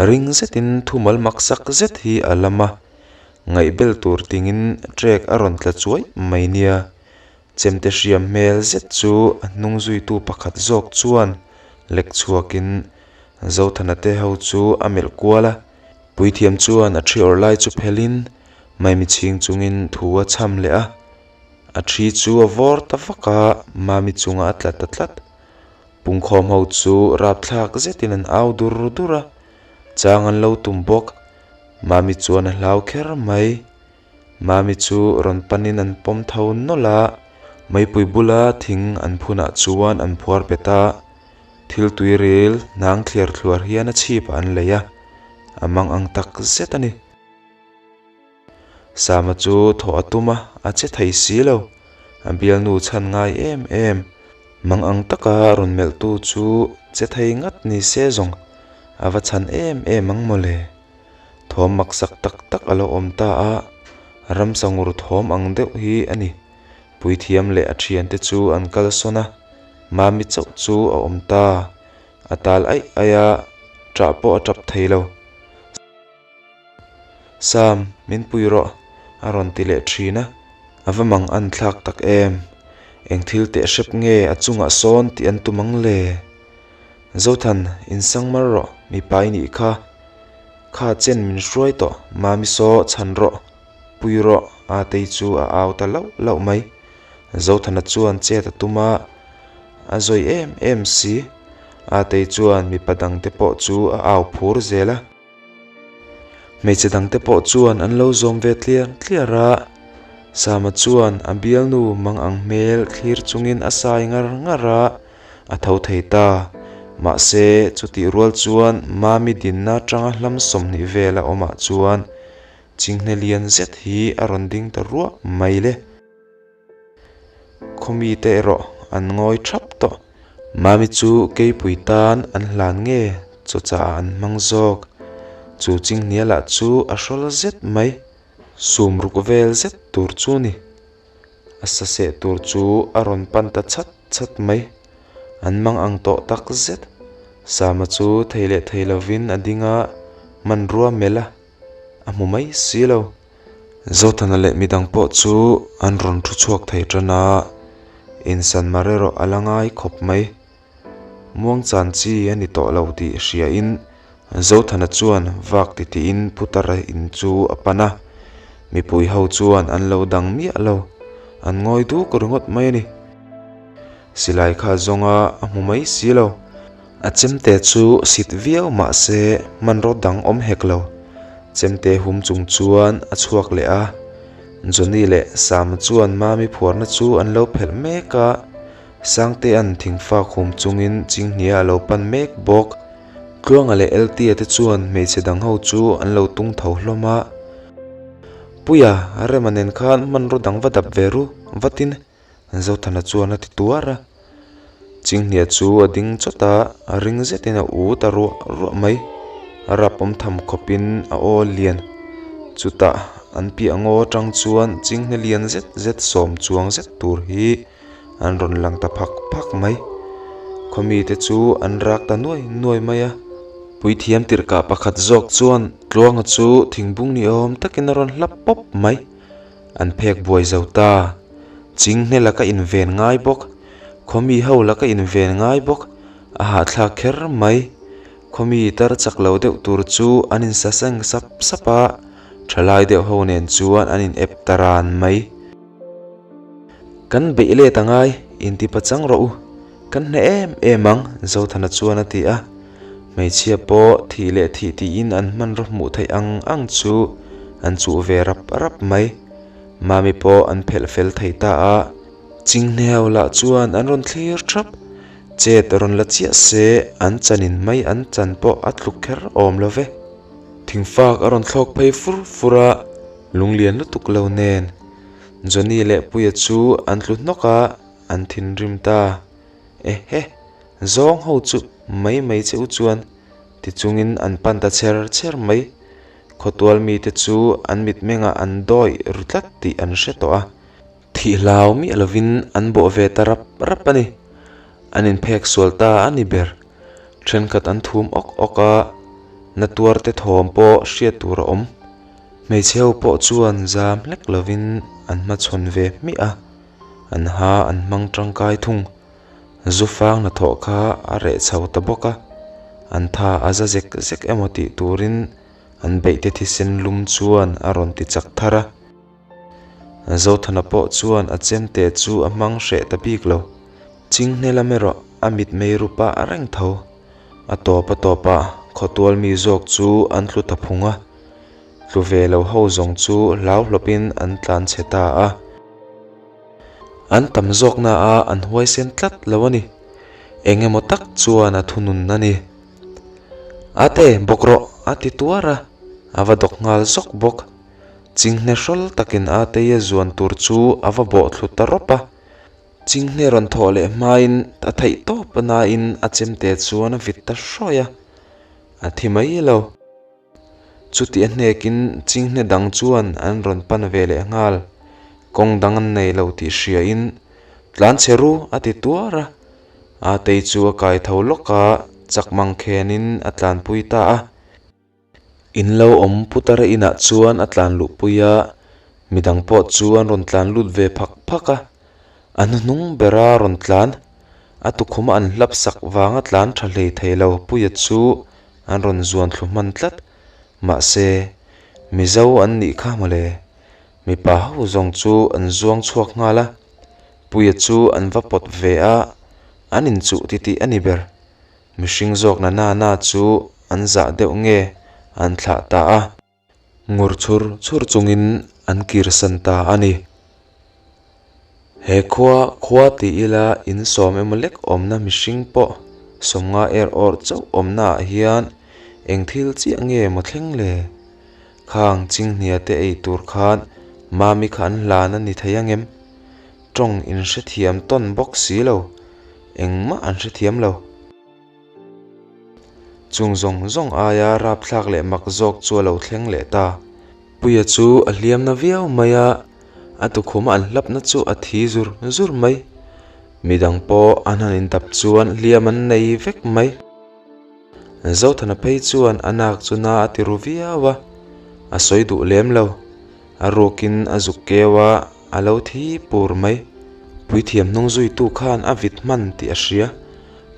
ring zetin thumal maksak zet hi a lam a. Ngaihbel tur tingin trek a rawn tla chuai mai nia. Chemte hriam hmel zet chu a hnung zuitu pakhat zawk chuan lek chhuakin Zothana te ho chu a melh kual a. Puithiam chuan a thi awrh lai chu phelhin Maimi chhing chungin thu a chham leh a. A thi chu a vawr ta vak a, Mami chungah a tla ta tlat. Pungkhawm ho chu rapthlak zetin an au dur dur a, chang an lo tum bawk. Mami chuan a hlau kher mai. Mami chu rawn panin an pawm tho nawlh a, meipui bula thing an phunah chuan an phuar bet a, thil tui ril hnang thliar thluar hian a chhipah an lei a, a mang ang tak zet a ni. Sama chu thawh a tum a, a che thei si lo. A bialnu chhan ngai em em. Mang ang taka rawn melhtu chu che thei ngat ni se zawng a va chhan em em ang mawle. Thawm maksak tak tak a lo awm ta a, ramsa ngur thawm ang deuh hi a ni. Puithiam leh a thiante chu an kal sawn a, Mami chauh chu a awm ta. A tal aih aih a, ṭah pawh a ṭap thei lo. Sam, min pui rawh, a rawn ti leh ṭhin a. A va mang an thlak tak em? Eng thil teh hrep nge a chungah sawn tih an tum ang le? Zothan, insang mar rawh, mipa i nih kha. Kha chen min hruai tawh, Mami saw chhan rawh, pui rawh, Atei chu a au ta lauh lauh mai. Zothana chuan chet a tum a, a zawi em em si. Atei chuan mipa dangte pawh chu a au phur zel a. Hmeichhe dangte pawh chuan an lo zawm ve tliar tliar a, Sama chuan a bialnu mang ang hmel thlir chungin a sai ngar ngar a, a tho thei ta. Mahse, chutih rual chuan Mami dinna atanga hlam 20 vela awmah chuan chinghne lian zet hi a rawn ding ta ruah mai le. Khawmite erawh an ngawi thap tawh. Mami chu keipui tan an hlan nge chaw chah an hmang zawk. Chu chinghnia lah chu a hrawl zet mai. Sum ruk vel zet tur chu ni. A sa seh tur chu a rawn pan ta chat chat mai. An mang ang tawh tak zet. Sama chu thei leh thei lovin a ding a, hmanrua melh a a hmu mai si lo. Zothana leh midang pawh chu an rawn thu chhuak thei tan a, insan mar erawh a la ngai khawp mai. Muangchan chi a ni tawh lo tih hriain Zothana chuan vak titiin Putara in chu a pan a, mipui ho chuan an lo dang miah lo, an ngawi duk ringawt mai a ni. Silai kha zawnga a hmu mai si lo. A chemte chu sit viau mah se hmanraw dang awm hek lo. Chemte hum chung chuan a chhuak leh a. Johnny leh Sama chuan Mami phuarna chu an lo phelh mek a, Sangtea'n thingfak hum chungin Chinghnia a lo pan mek bawk. Tluanga leh Eltia te chuan hmeichhe dang ho chu an lo tung tho hlawm a. Puia, Rema nen khan hmanraw dang va dap ve ru vatin Zothana chuan a ti tuar a, Chinghnia chu a ding chawt a, a ring zetin a u ta ruah ruah mai. A rap awm tham khawpin a aw lian. Chutah an piah ngaw atang chuan Chinghne lian zet zet sawm chuang zet tur hi an rawn lang ta phak phak mai. Khawmite chu an rak ta nuai nuai mai a. Puithiam tirhkah pakhat zawk chuan Tluanga chu thingbung ni awm takin a rawn hlap pawp mai. An phek buai zo ta. Chinghne laka inven ngai bawk. Khawmi ho laka inven ngai bawk. A hahthlak kher mai. Khawmi tar chak lo deuh tur chu an insaseng sap sap a, thalai deuh ho nen chuan an in ep ta ran mai. Kan beih let a ngai, inti pachang rawh u. Kan hneh em em ang, Zothana chuan a ti a. Hmeichhia pawh thih leh thih tiin an hmanraw hmuh theih ang ang chu an chuh ve rap rap mai. Mami pawh an phelh fel thei ta a. Chinghneho lah chuan an rawn thlir thap. Chet rawn la chiah se an chanin mai an chan pawh a tluk kher awm lo ve. Thingfak a rawn thlawk phei fur fur a, lunglian lutuk lo nen. Johnny leh Puia chu an tlu hnawk a. An thinrim ta. Ehe, zawng ho chu mai mai che u chuan ti chungin an pan ta chher chher mai. Khawtual mite chu an mitmengah an dawi ru tlat tih an hre tawh a. Thih hlau miah lovin an bawh ve ta rap rap a ni. An inphek sual ta a ni ber. Thenkhat an thum awk awk a, na tuarte thawm pawh hriat tur a awm. Hmeichhe ho pawh chuan zam hlek lovin an hmachhawn ve hmiah a. An ha an hmang tangkai thung. Zu fang hnathawh kha a reh chho ta bawk a, an tha a za zek zek emaw tih turin An beihte thisen lum chuan a rawn ti chak thar a. Zothana pawh chuan a chemte chu a hmang hreh ta bik lo. Chinghne lam erawh a mitmei ru pah reng tho. A tawp a tawp ah khawtual mi zawk chu an tlu ta phung a. Tlu ve lo ho zawng chu hlau hlawpin an tlan chhe ta a. An tam zawkna a an huaisen tlat lo a ni. Eng emaw tak chuan a thunun a ni. Ate, bawk rawh! a ti tuar a, a va dawk nghal zawk bawk. Chinghne hrawl takin Ateia zuan tur chu a va bawh thlu ta rawp a. Chinghne rawn thawh leh hmain a theih tawp nain a chemte chuan a vit ta hrawih a, a thi mai lo. Chuti a hnekin chinghne dang chuan an rawn pan ve leh nghal. Kawng dang an nei lo tih hriain, Tlan chhe ru a ti tuar a. Atei chu a kai tho lawk a, chak mang khenin a tlanpui ta a. In lo awm Putara inah chuan a tlan luhpui a, midang pawh chu an rawn tlan lut ve phak phak a. A hnuhnung bera rawn tlan, a tukhuma an hlap sak vanga tlan tha hlei thei lo Puia chu An rawn zuan thlu hman tlat. Mahse, Mizo an nih kha mawle. Mipa ho zawng chu an zuang chhuak nghal a. Puia chu an va pawt ve a, an inchuh titih a ni ber. Mihring zawk na na na chu an zah deuh nge an thlah ta a. Ngur chhur chhur chungin an kirsan ta a ni. He khua khua ti ila in sawm emaw lek awmna mihring pawh sawmnga er awrh chauh awmna ah hian eng thil chiah nge maw thleng le? Khang chinghnia te ei tur khan mami kha an hlan a ni thei angem? Tawng in hrethiam tawn bawk si lo, engmah an hrethiam lo. Chung zawng zawng aia rapthlak leh mak zawk chu a lo thleng leh ta. Puia chu a hliam na viau mai a, a tukhum an hlapna chu a thi zur zur mai. Midang pawh an han indap chuan hliam an nei vek mai. Zothana phei chuan a nak chu na a ti ru viau a, a sawi duh lem lo. A rukin a zuk keu a, a lo thi pur mai. Puithiam hnung zuitu khan a vit hman tih a hria.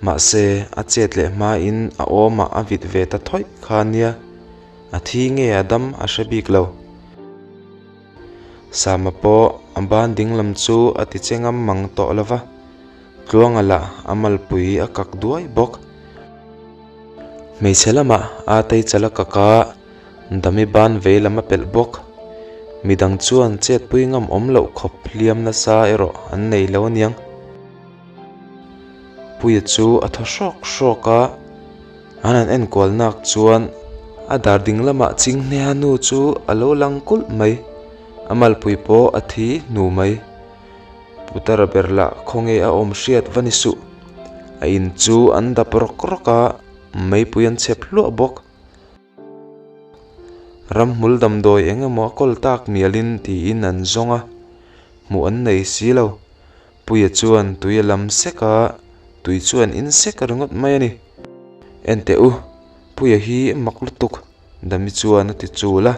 Mahse, a chet leh hmain a awmah a vit ve ta thawih kha nia, a thi nge a dam a hre bik lo. Sama pawh a ban dinglam chu a ti che ngam mang tawh lo va, Tluanga lah a malpui a kak duai bawk. Hmeichhe lamah a tei chal a kak a, Dami ban vei lam a pelh bawk. Midang chuan chetpui ngam awm loh khawp hliam nasa erawh an nei lo aniang. Puia chu a thaw hrawk hrawk a, an han enkual nak chuan a dar ding lamah Chinghneha nu chu a lo lang kulh mai, a malpui pawh a thi hnu mai. Putara ber lah khawnge a awm hriat va ni suh, a in chu an dap rawk rawk a, meipui an chhep hluah bawk. Ramhmul damdawi eng emaw a kawl tak mialin tiin an zawng a, hmuh an nei si lo. Puia chuan tui a lam sek a, tui chu an in sek ringawt mai a ni. Enteh u, Puia hi mak lutuk, Dami chuan a ti chul a.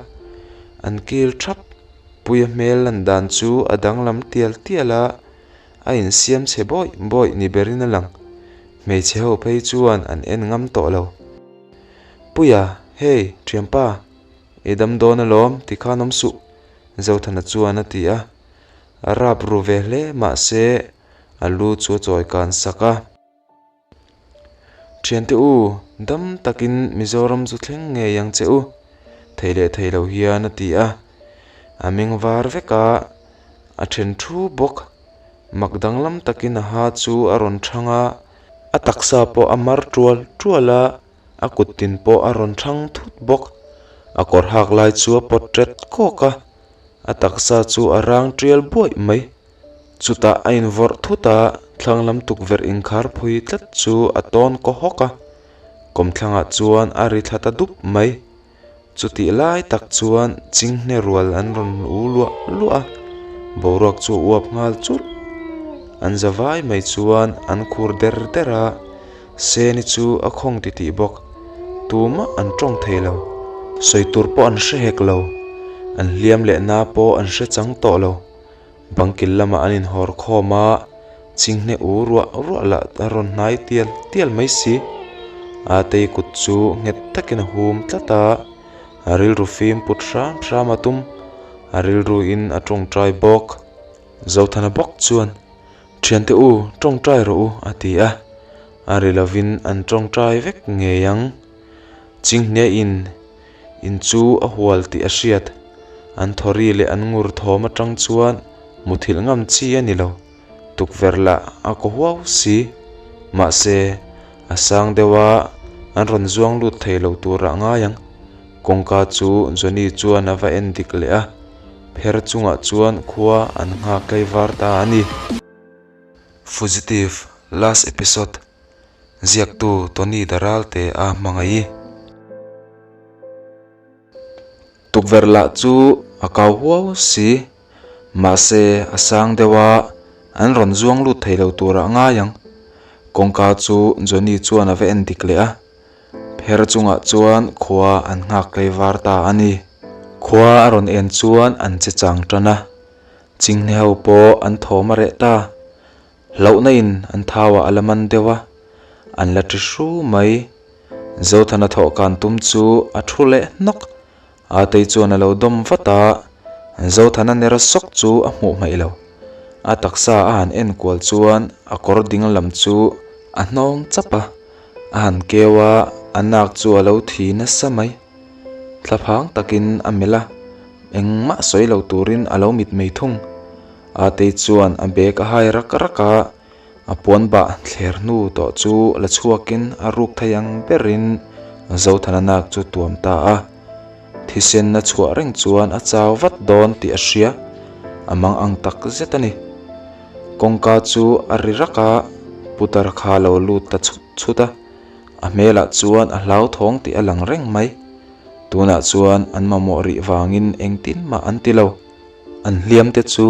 An kil thap, Puia hmel lan dan chu a danglam tial tial a, a insiam chhe bawih bawih ni berin a lang. Hmeichhe ho phei chuan an en ngam tawh lo. Puia, hei, thianpa, i dam dawn alawm ti khan awm suh, Zothana chuan a ti a. A rap ru ve hle mahse a lu chu a chawi kan sak a. Thiante u, dam takin Mizoram chu thleng ngei ang che u, thei leh thei lo hian a ti a. A meng var vek a, a then thu bawk. Mak danglam takin a ha chu a rawn thang a. A taksa pawh a mar tual tual a, a kut tin pawh a rawn thang thut bawk. A kawr hak lai chu a pawt ret kawk a, a taksa chu a rang tial buaih mai. Chutah a invawrh thut a, thlang lam tukverh inkhar phui tlat chu a tawn kaw hawk a, kawmthlangah chuan a ri thla ta dup mai. Chutih lai tak chuan chinghne rual an rawn u luah luah a, boruak chu a uap nghal churh. An za vai mai chuan an khur der der a, Seni chu a khawng titih bawk. Tumah an tawng thei lo, sawi tur pawh an hre hek lo, an hliam leh na pawh an hre chang tawh lo. Bangkil lamah an inhawr khawm a, chinghne u ruah ruah lah a rawn hnai tial tial mai si. Atei kut chu nghet takin a hum tlat a, A rilru fim put hram hram a tum, a rilruin a tawngtai bawk. Zothana bawk chuan, Thiante u, tawngtai rawh u, a ti a. A ri lovin an tawngtai vek ngei ang. Chinghne-in in chu a hual tih a hriat. An thawri leh an ngur thawm atang chuan muthilh ngam chi a ni lo. Tukverh lah a kaw huau si. Mahse, a sang deuh a, an rawn zuang lut thei lo turah ngai ang. Kawngka chu Johnny chuan a va en dik leh a, pher chungah chuan khua an nghak tlai var ta a ni. Fugitive, Last Episode, Ziaktu Tony Daralte a hmangaih. Tukverh lah chu a kau huau si, mahse a sang deuh a, an rawn zuang lut thei lo turah a ngai ang. Kawngka chu Johnny chuan a va en dik leh a, pher chungah chuan khua an nghak tlei var ta a ni. Khua a rawn en chuan an che chang tan a, chinghne ho pawh an thawm a reh ta. Hlauhna in an thau ah a la man deuh a, an la ṭi hru mai. Zothana thawh kan tum chu a thu leh hnawk. Atei chuan a lo dawm vat a, Zothana ner sawk chu a hmuh hmaih lo. A taksa a han en kual chuan a kawr ding lam chu a hnawng chap a, a han keu a, a nak chu a lo thi nasa mai. Thlaphang takin a melh a, engmah sawi lo turin a lo mitmei thung. Atei chuan a bag a hai rak rak a, a puan bah thler hnu tawh chu la chhuakin a ruk thei ang berin Zothana nak chu tuam ta a. Thisen a chhuah reng chuan a chau vat dawn tih a hria, a mang ang tak zet a ni. Kawngka chu a ri rak a, putar kha a lo lut ta chhut chhut a, a hmelah chuan a hlauthawng tih a lang reng mai. Tunah chuan an mamawh rih vangin engtin mah an ti lo. An hliam te chu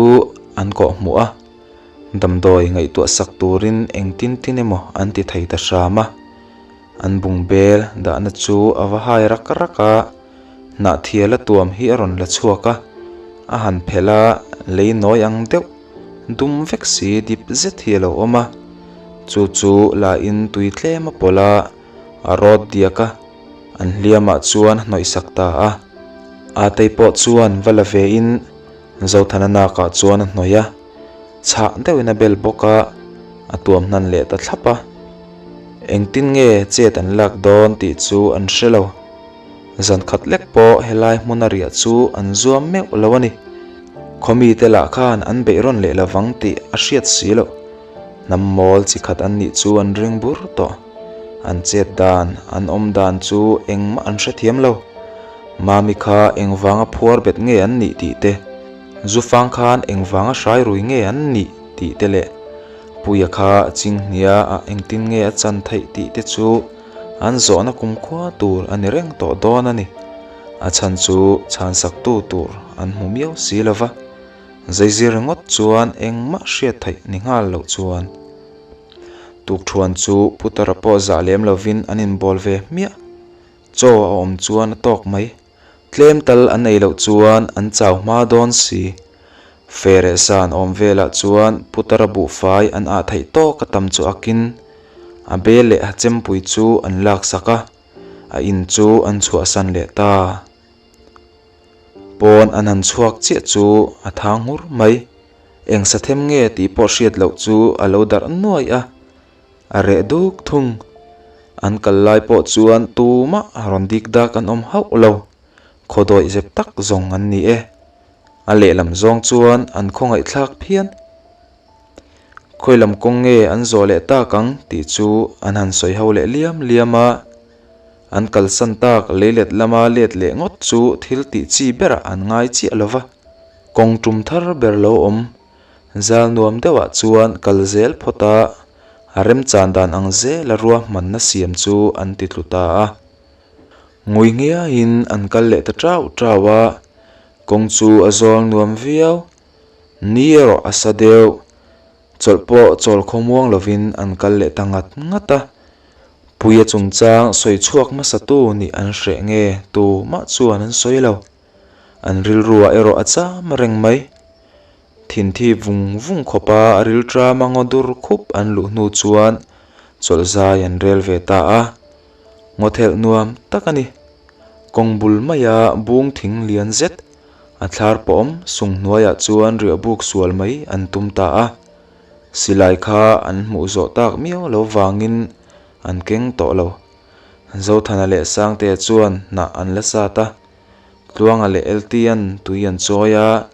an kawh hmuh a, damdawi ngaihtuah sak turin engtin tin emaw an ti thei ta hram a. An bung bel dahna chu a va hai rak rak a, hnahthial a tuam hi a rawn la chhuak a, a han phelh a, lei nawi ang deuh dum vek si dip zet hi a lo awm a. Chu chu la in tui tlem a pawlh a, a rawt diak a. An hliamah chuan a hnawihsak ta a. Atei pawh chuan va la vein Zothana nakah chuan a hnawih a, chhah deuhin a bel bawk a, a tuam hnan leh ta thlap a. Engtin nge chet an lak dawn tih chu an hre lo. Zan khat lek pawh helai hmuna riah chu an zuam meuh lo a ni. Khawmite lah khan an beih rawn leh lovang tih a hriat si loh. Hnam mawl chi khat an nih chu an ring bur tawh. An chet dan, an awm dan chu engmah an hrethiam lo. Mami kha engvanga phuar bet nge an nih tih te, Zufang khan engvanga hrai rui nge an nih tih te leh Puia kha Chinghnia ah engtin nge a chan theih tih te chu an zawhna kumkhua tur a ni reng tawh dawn a ni. A chhan chu chhansaktu tur an hmu miau si lova. Zaizir ringawt chuan engmah hriat theih ni nghal loh chuan Tukthuan chu Putara pawh zah lem lovin an inbawl ve hmiah. Chaw a awm chuan a tawk mai. Tlem tal an ei loh chuan an chau hma dawn si. Fereh san awm velah chuan Putara buhfai an ah theih tawk a tam chu akin a bel leh a chempui chu an laksak a, a in chu an chhuahsan leh ta. Pawn an han chhuak chiah chu a thang nghur mai. Eng sathem nge tih pawh hriat loh chu a lo darh nuai a, a reh duk thung. An kal lai pawh chuan tumah rawn dik dak an awm hauh lo. Khawdawih zep tak zawng an ni e. A lehlam zawng chuan an khawngaihthlak phian. Khawi lam kawng nge an zawh leh tak ang tih chu an han sawi ho leh liam liam a. An kalsan tak leilet lama let leh ngawt chu thil tih chi berah an ngai chiah lo va. Kawng tum thar ber lo awm zal nuam deuhah chuan kal zel phawt a, a remchan dan ang zela ruahmanna siam chu an ti tlu ta a. Ngui nghiaiin an kal leh ta tau tau a, kawng chu a zawl nuam viau. Ni erawh a sa deuh. Chawlh pawh chawl khawmuang lovin an kal leh ta ngat ngat a. Puia chungchang sawi chhuak hmasatu nih an hreh nge tu mah chuan an sawi lo. An rilruah erawh a cham reng mai. Thinthi vung vung khawpa a rilṭama ngaw dur khup an luh hnu chuan chawlh zai an rel ve ta a. Ngawthelh nuam tak a ni. Kawng bul maia bung thing lian zet a thlar pawh awm sung hnuaiah chuan riahbuk sual mai an tum ta a. Silai kha an hmuh zawh tak miau lo vangin an keng tawh lo. Zothana leh Sangtea chuan hnah an la sat a, Tluanga leh Eltian tui an chawi a,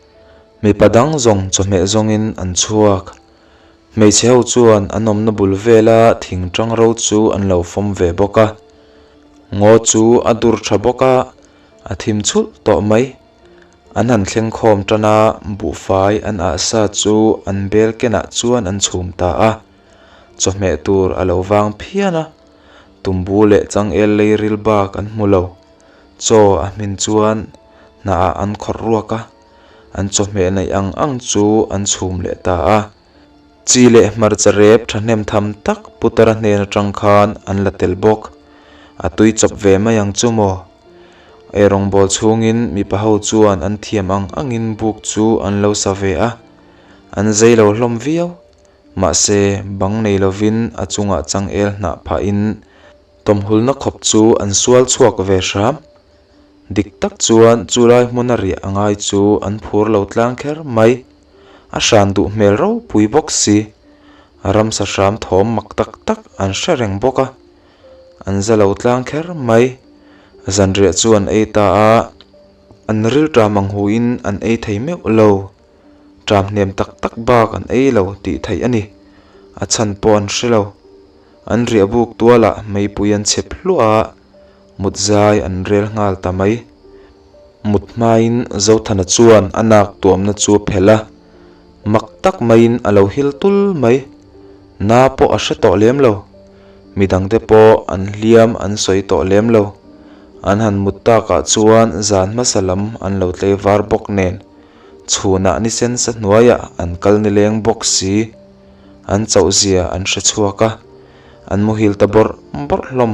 mipa dang zawng chawhmeh zawngin an chhuak. Hmeichhe ho chuan an awmna bul vela thing tang ro chu an lo fawm ve bawk a. Ngaw chu a dur tha bawk a, a thim chhulh tawh mai. An han thleng khawm tan a, buhfai an ah sa chu an bel kenah chuan an chhum ta a. Chawhmeh tur a lo vang phian a, tumbu leh changel lei ril bak an hmu lo. Chaw a hmin chuan hnah ah an khawrh ruak a. An chawhmeh neih ang ang chu an chhum leh ta a. Chi leh hmarcha rep thahnem tham tak Putara hnen atang khan an la tel bawk. A tui chawp ve mai ang chu maw? Eirawngbawl chhungin mipa ho chuan an thiam ang angin buk chu an lo sa ve a. An zei lo hlawm viau. Mahse, bang nei lovin a chungah changel hnah phahin tawmhulna khawp chu an sual chhuak ve hram. Dik tak chuan chu lai hmuna riah a ngai chu an phur lo tlang kher mai. A hran duh hmel ropui bawk si. Ramsa hram thawm mak tak tak an hre reng bawk a. An za lo tlang kher mai. Zanriah chu an ei ta a, an rilṭam ang huin an ei thei meuh lo. Ṭam hnem tak tak bak an ei lo tih theih a ni. A chhan pawh an hre lo. An riah buk tualah meipui an chep hluah a. Mut zai an rel nghal ta mai. Mut hmain Zothana chuan a nak tuamna chu a phelh a, mak tak maiin a lo hil tul mai. Na pawh a hre tawh lem lo. Midangte pawh an hliam an sawi tawh lem lo. An han mut takah chuan zan hmasa lam an lo tlei var bawk nen, chhunah ni sen sa hnuaiah an kal nileng bawk si. An chauhzia an hre chhuak a, an muhil ta bawrh bawrh hlawm.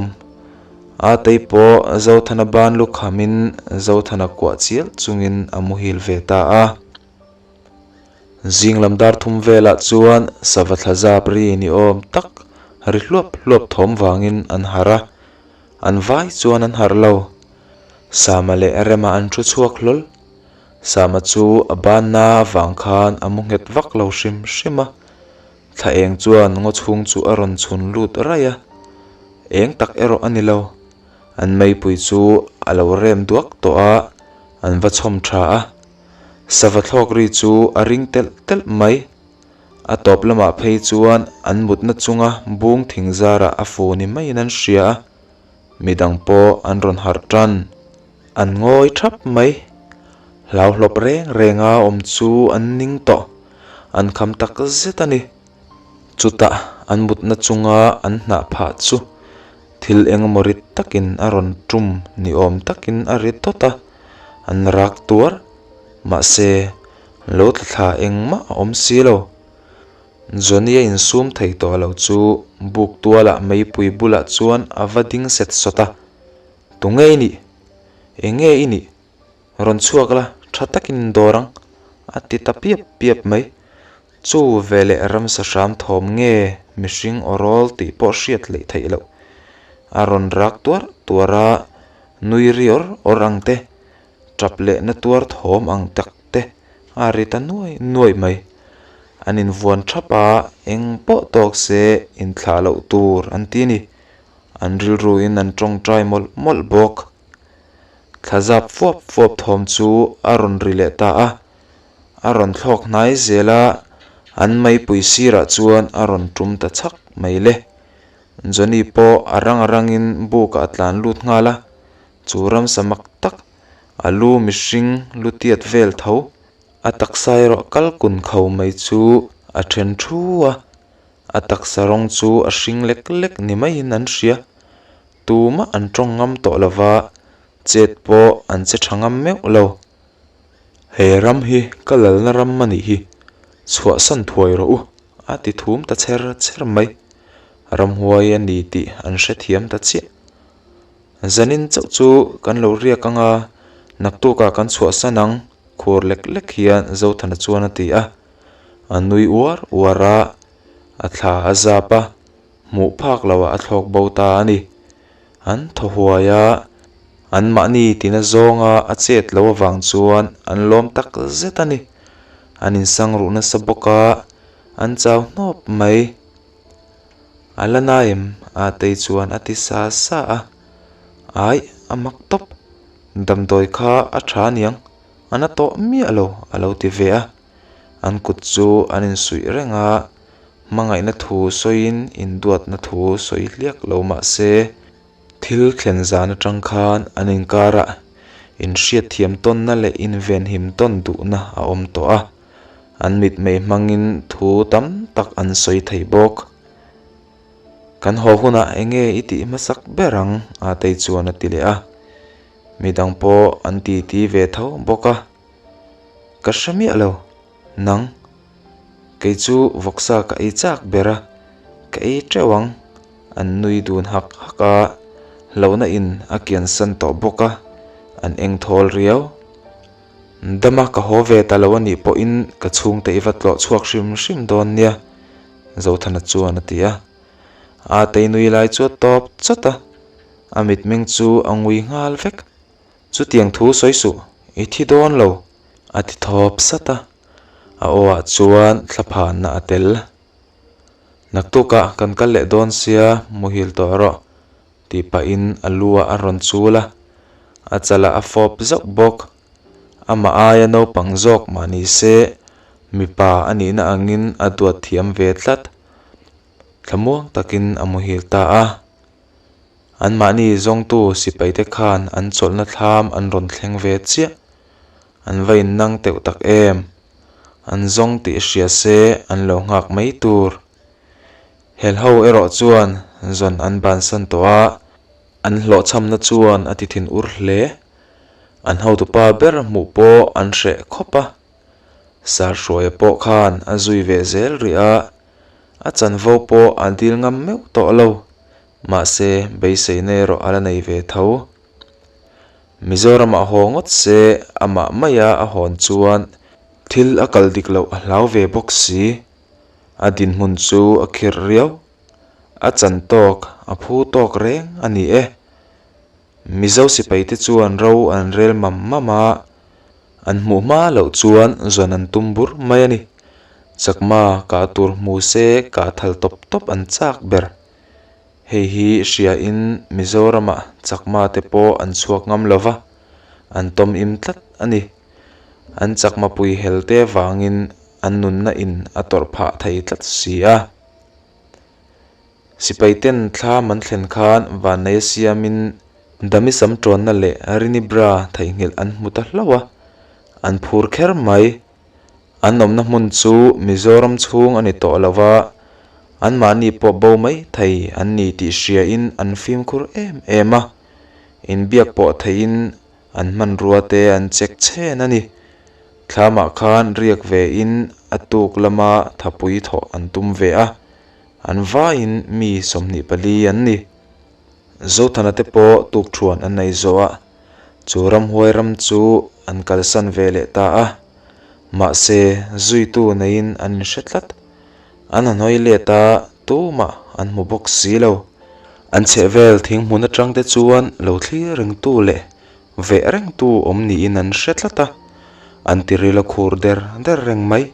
A tei pawh Zothana ban lu khamin Zothana kuah chial chungin a muhil ve ta a. Zing lam dar thum velah chuan sava thla zap ri ni awm tak ri hluap hluap thawm vangin an harh a, an vai chuan an harh lo. Sama leh Rema an thu chhuak hlawl. Sama chu a banna avang khan a mu nghet vak lo hrim hrim a. Thla eng chuan ngaw chhung chu a rawn chhun lut raih a, eng tak erawh a ni lo. An meipui chu a lo rem duak tawh a, an va chhawm tha a. Sava thlawk ri chu a ring telh telh mai. A tawp lamah phei chuan an mutna chunga bung thing zarah a fu ni maiin an hria a, midang pawh an rawn harh tan. An ngawi thap mai. Hlauhlawp reng renga awm chu an ning tawh. An kham tak zet a ni. Chutah an mutna chunga an hnah phah chu thil engemaw rit takin a rawn tum ni awm takin a ri tawt a, an rak tuar. Mahse, lo tla thla engmah a awm si lo. Johnny a insum thei tawh lo chu buk tualah meipui bulah chuan a va ding set sawt a. Tunge i nih? Enge i nih? Rawn chhuak la, tha takin in dawr ang, a ti ta piap piap mai. Chu veleh ramsa hram thawm nge mihring aw rawl tih pawh hriat leh theih loh. A rawn rak tuar tuar a, nui ri awr awr ang te, tap leh na tuar thawm ang tak te a ri ta nuai nuai mai. An invuan thap a, eng pawh tawk se inthlah loh tur an ti a ni. An rilruin an tawngtai mawlh mawlh bawk. Thlazap fuap fuap thawm chu a rawn ri leh ta a, a rawn thlawk hnai zel a, an meipui sirah chuan a rawn tum ta chhak mai le. Johnny pawh a rang a rangin bukah a tlan lut nghal a, chu ramsa mak tak, a lu mihring lu tiat vel tho, a taksa erawh kal kun kho mai chu a then thu a. A taksa rawng chu a hring lek lek ni maiin an hria. Tumah an tawng ngam tawh lo va, chet pawh an che tha ngam meuh lo. He ram hi ka lalna ram a nih hi, chhuahsan thuai rawh u, a ti thum ta chher chher mai. Ramhuai a ni tih an hrethiam ta chiah. Zanin chauh chu kan lo riak ang a, naktukah kan chhuahsan ang, khur lek lek hian Zothana chuan a ti a. A nui uar uar a, a thla a zap a, hmuh phak loh ah a thlawk bo ta a ni. An thaw huai a, Anmahni tina zawnga a chet lo avang chuan an lawm tak zet a ni. An insang ruh nasa bawk a, an chau hnawp mai. A la na em? Atei chuan a ti sa sa a. Aih, a mak tawp. Damdawi kha a tha aniang, a na tawh miah lo a lo ti ve a. An kut chu an insuih reng a, hmangaihna thu sawiin induatna thu sawi hliak lo mah se, Thil thlen zan atang khan an inkarah inhriatthiam tawnna leh invenhim tawn duhna a awm tawh a, an mitmei hmangin thu tam tak an sawi thei bawk. Kan haw hunah eng nge i tih hmasak ber ang? Atei chuan a ti leh a. Midang pawh an titi ve tho bawk a. Ka hre miah lo. Nang, kei chu vawksa ka ei chak ber a, ka ei teuh ang, an nui dun hak hak a, hlauhna in a kian san tawh bawk a, an eng thawl riau. Dama ka haw ve ta lo a nih pawhin ka chhungte i va tlawh chhuak hrim hrim dawn nia, Zothana chuan a ti a. A tei nui lai chu a tawp chawt a, a mitmeng chu a ngui nghal vek. Chutiang thu sawi suh, i thi dawn lo, a ti thawp sat a, a awah chuan thlaphanna a tel. Naktukah kan kal leh dawn sia, muhil tawh rawh, tih pahin a lu ah a rawn chul a, a chalah a fawp zauh bawk. Amah aia naupang zawk mah ni se, mipa a nihna angin a duat thiam ve tlat. Thlamuang takin a muhil ta a. Anmahni zawngtu sipaite khan an chawlhna thlam an rawn thleng ve chiah. An va innang teuh tak em? An zawng tih hria se an lo nghak mai tur. Helho erawh chuan zawn an bansan tawh a, an hlawhchhamna chuan a ti thin ur hle. An hotupa ber hmuh pawh an hreh khawp a. Sarhruaia pawh khan a zui ve zel rih a, a chanvo pawh a dil ngam meuh tawh lo. Mahse, beiseina erawh a la nei ve tho. Mizoramah haw ngawt se, amah maia a hawn chuan thil a kal dik loh a hlau ve bawk si. A dinhmun chu a khirh riau. A chan tawk, a phu tawk reng a ni e. Mizo sipaite chuan ro an rel mam mam a, an hmuh hma loh chuan zawn an tum bur mai a ni. Chakma kah tur hmu se kah thal tawp tawp an chak ber. Hei hi hriain Mizoramah Chakma te pawh an chhuak ngam lo va, an tawm im tlat a ni. An Chakma pui hel te vangin an nunna in a tawrh phah thei tlat si a. Sipai ten thlam an thlen khan vanneia siamin Dami sam tawnna leh Rini bra theihnghilh an hmu ta hlauh a, an phur kher mai. An awmna hmun chu Mizoram chhung a ni tawh lo va, anmahni pawh bo mai thei an ni tih hriain an fimkhur em em a, inbiak pawh theiin an hmanrua te an check chhen a ni. Thlamah khan riak vein a tuk lama thapui thawh an tum ve a, an vaiin mi 24 an ni. Zothana te pawh tukthuan an nei zawh a, chu ramhuai ram chu an kalsan ve leh ta a. Mahse, zuitu neiin an inhre tlat. An han hawi let a, tumah an hmu bawk si lo. An chhehvel thing hmun atang te chuan lo thlir rengtu leh veh rengtu awm niin an hre tlat a, an tiril a khur der der reng mai.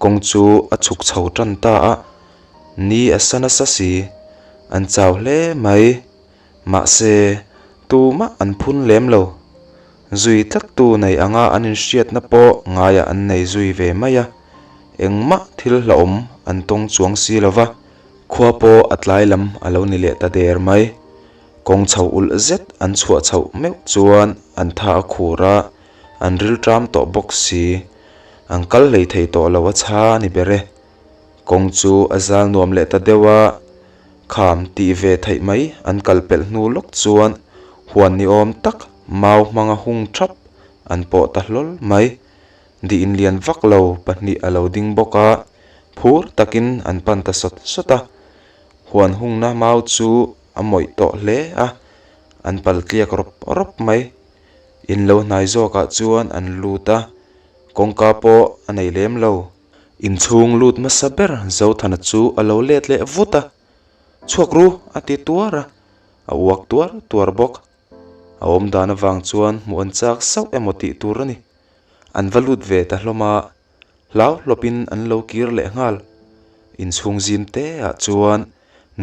Kawng chu a chhuk chho tan ta a, ni a sa nasa si, an chau hle mai. Mahse, tumah an phun lem lo. Zui tlattu nei anga an inhriatna pawh ngaiah an nei zui ve mai a, engmah thil hlauhawm an tawng chuang si lo va, khua pawh a tlai lam a lo ni leh ta der mai. Kawng chho ulh zet an chhuah chhoh meuh chuan an tha a khur a, an rilṭam tawh bawk si. An kal hlei thei tawh lo a chha a ni ber e. Kawng chu a zal nuam leh ta deuh a, kham tih ve theih mai an kal pelh hnu lawk chuan huan ni awm tak mau hmanga hung thap an pawh ta hlawl mai. Diin lian vak lo pahnih a lo ding bawk a, phur takin an pan ta sawt sawt a. Huan hungna mau chu a mawih tawh hle a, an pal tliak rawp rawp mai. In lo hnai zawkah chuan an lut a, kawngka pawh a nei lem lo. Inchhung lut hmasa ber Zothana chu a lo let leh vut a, Chhuak ru! a ti tuar a, a uak tuar tuar bawk. A awm dan avang chuan hmuh an chak sauh emaw tih tur a ni. An va lut ve ta hlawm a, hlau hlawpin an lo kir leh nghal. Inchhung zim te ah chuan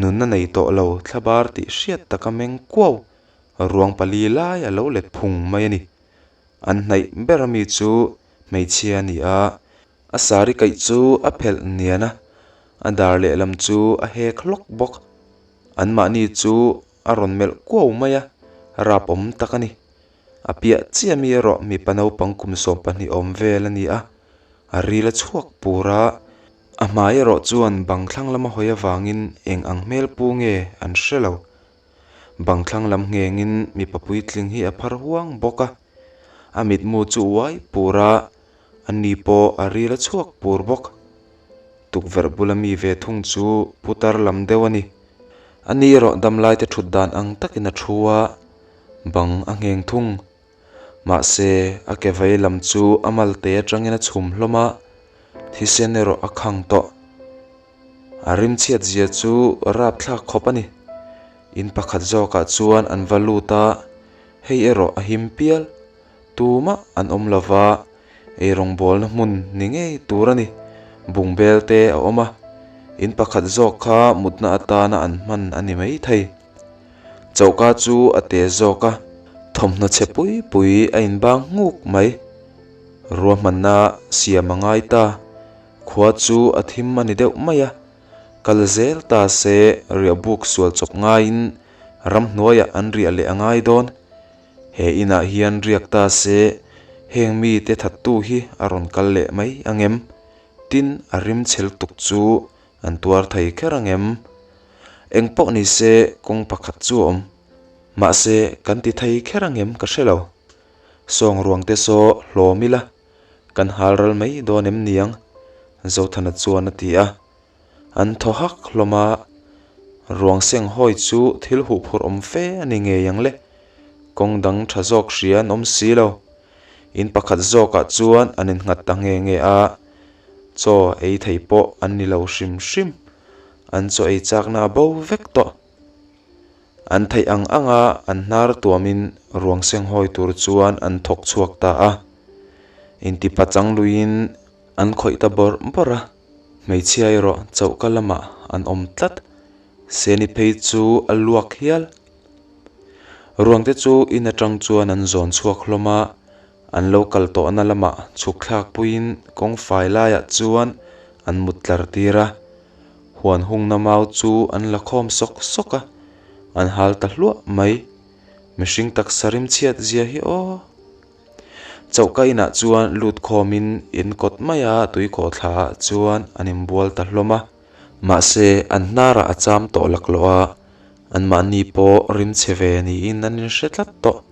nunna nei tawh lo thlabar tih hriat taka meng kuau ruang pali lai a lo let phung mai a ni. An hnaih ber ami chu hmeichhia a ni a, a sari kaih chu a phelh nian a, a dar lehlam chu a hek hlawk bawk. Anmahni chu a rawn melh kuau mai a, rap awm tak a ni. A piah chiah mi erawh mipa naupang kum 12 awm vel a ni a, a ril a chhuak pur a, a hmai erawh chuan bang thlang lama hawi avangin eng ang hmel pu nge an hre lo. Bang thlang lam nghengin mipa puitling hi a phar huang bawk a, a mitmu chu uai pur a, a ni pawh a ril a chhuak pur bawk. Tukverh bula mi ve thung chu putar lam deuh a ni. A ni erawh damlaite thut dan ang takin a thu a, bang a ngheng thung. Mahse, a ke vei lam chu a malte atangin a chhum hlawm a, thisen erawh a khang tawh. A rimchhiat zia chu rapthlak khawp a ni. In pakhat zawkah chuan an va lut a, hei erawh a him pial. Tumah an awm lo va, eirawngbawlna hmun ni ngei tur a ni. Bungbel te a awm a, in pakhat zawk kha mutna atana an hman a ni mai thei. Choka chu a te zawk a, thawmhnaw chhe pui pui a inbang nghuk mai. Ruahmanna siam a ngai ta, khua chu a thim a ni deuh mai a, kal zel ta se riahbuk sual chawp ngaiin ramhnuaiah an riah leh a ngai dawn. He inah hian riak ta se heng mite thattu hi a rawn kal leh mai ang em? Tin, a rim chhel tuk chu an tuar thei kher ang em? Eng pawh ni se kawng pakhat chu a awm. Mahse, kan ti thei kher ang em ka hre lo. Sawng ruang te saw hlawm ila, kan hal ral mai dawn em niang? Zothana chuan a ti a. An thaw hak hlawm a, ruang seng hawi chu thil huh phurh awm fe a ni ngei ang le. Kawng dang tha zawk hria an awm si lo. In pakhat zawkah chuan an innghat ta nge nge a, chaw ei thei pawh an ni lo hrim hrim. An chaw ei chakna a bo vek tawh. An theih ang anga an hnar tuamin ruang seng hawi tur chuan an thawk chhuak ta a. Intipachang luiin an khawih ta bawrh bawrh a. Hmeichhia erawh chohka lamah an awm tlat. Seni phei chu a luak hial. Ruangte chu in atang chuan an zawn chhuak hlawm a, an lo kal tawhna lamah chhuk thlak puiin kawng fai laiah chuan an mut tlar tir a. Huan hungna mau chu an la khawm sawk sawk a, an hal ta hluah mai. Mihring taksa rimchhiat zia hi aw! Chohka inah chuan lut khawmin in kawt maia tui khawhthla ah chuan an inbual ta hlawm a. Mahse, an hnarah a cham tawh laklawh a, anmahni pawh rimchhe ve niin an inhre tlat tawh.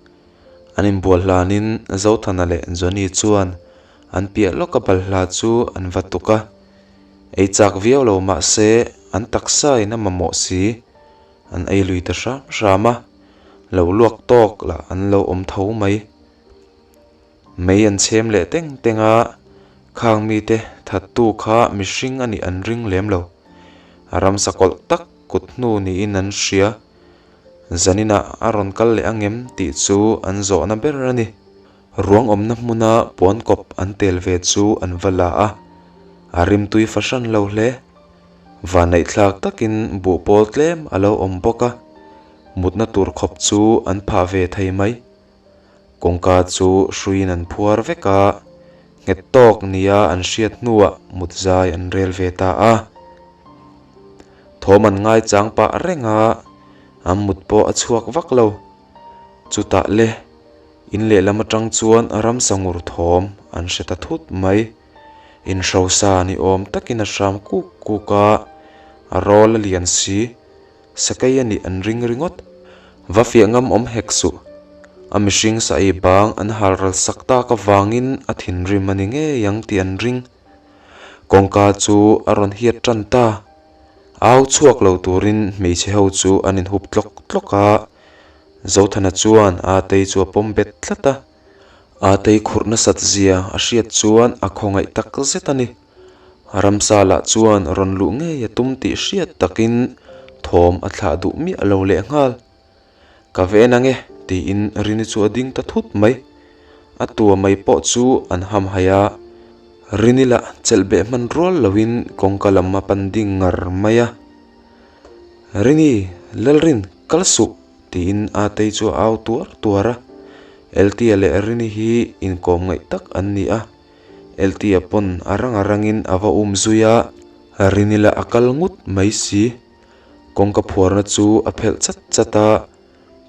An inbual hlanin Zothana leh Johnny chuan an piah lawka balhla chu an va tuk a. Ei chak viau lo mahse, an taksa in a mamawh si. An ei lui ta hram hram a, lo luak tawk lah an lo awm tho mai. Mei an chhem leh teng teng a, khang mite thattu kha mihring a nih an ring lem lo. A ramsa kawlh tak kut hnu niin an hria. Zaninah a rawn kal leh ang em tih chu an zawhna ber a ni. Ruang awmna hmuna puan kawp an tel ve chu an va la a, a rimtui fahran lo hle. Vanneihthlak takin buh pawl tlem a lo awm bawk a, mutna tur khawp chu an phah ve thei mai. Kawngka chu hruiin an phuar vek a, nghet tawk nia an hriat hnuah mut zai an rel ve ta a. Thawm an ngaichang pah reng a, an mut pawh a chhuak vak lo. Chutah le, in lehlam atang chuan ramsa ngur thawm an hre ta thut mai. Inhrosa ni awm takin a hram kuk kuk a, a rawl a lian si. Sakei a nih an ring ringawt. Va fiah ngam awm hek suh. A mihring sa ei bang an hal ral sak tak avangin a thinrim a ni ngei ang tih an ring. Kawngka chu a rawn hiat tan ta. Au chhuak lo turin hmeichhe ho chu an inhup tlawk tlawk a. Zothana chuan Atei chu a pawm bet tlat a. Atei khurh nasat zia a hriat chuan a khawngaih tak zet a ni. Ramsa lah chuan rawn luh ngei a tum tih hriat takin thawm a thlah duh miah lo leh nghal. Ka ven ang e Tiin Rini chu a ding ta thut mai. A tua mai pawh chu an hamhaih a, Rini lah chelh beh hman rual loin kawngka lam a pan ding ngar mai a. Rini, Lalrin, kal suh! Tiin Atei chu a au tuar tuar a. Eltia leh Rini hi inkawm ngaih tak an ni a. Eltia pawn a rang a rangin a va um zui a, Rini lah a kal ngut mai si. Kawngka phuarna chu a phelh chat chat a,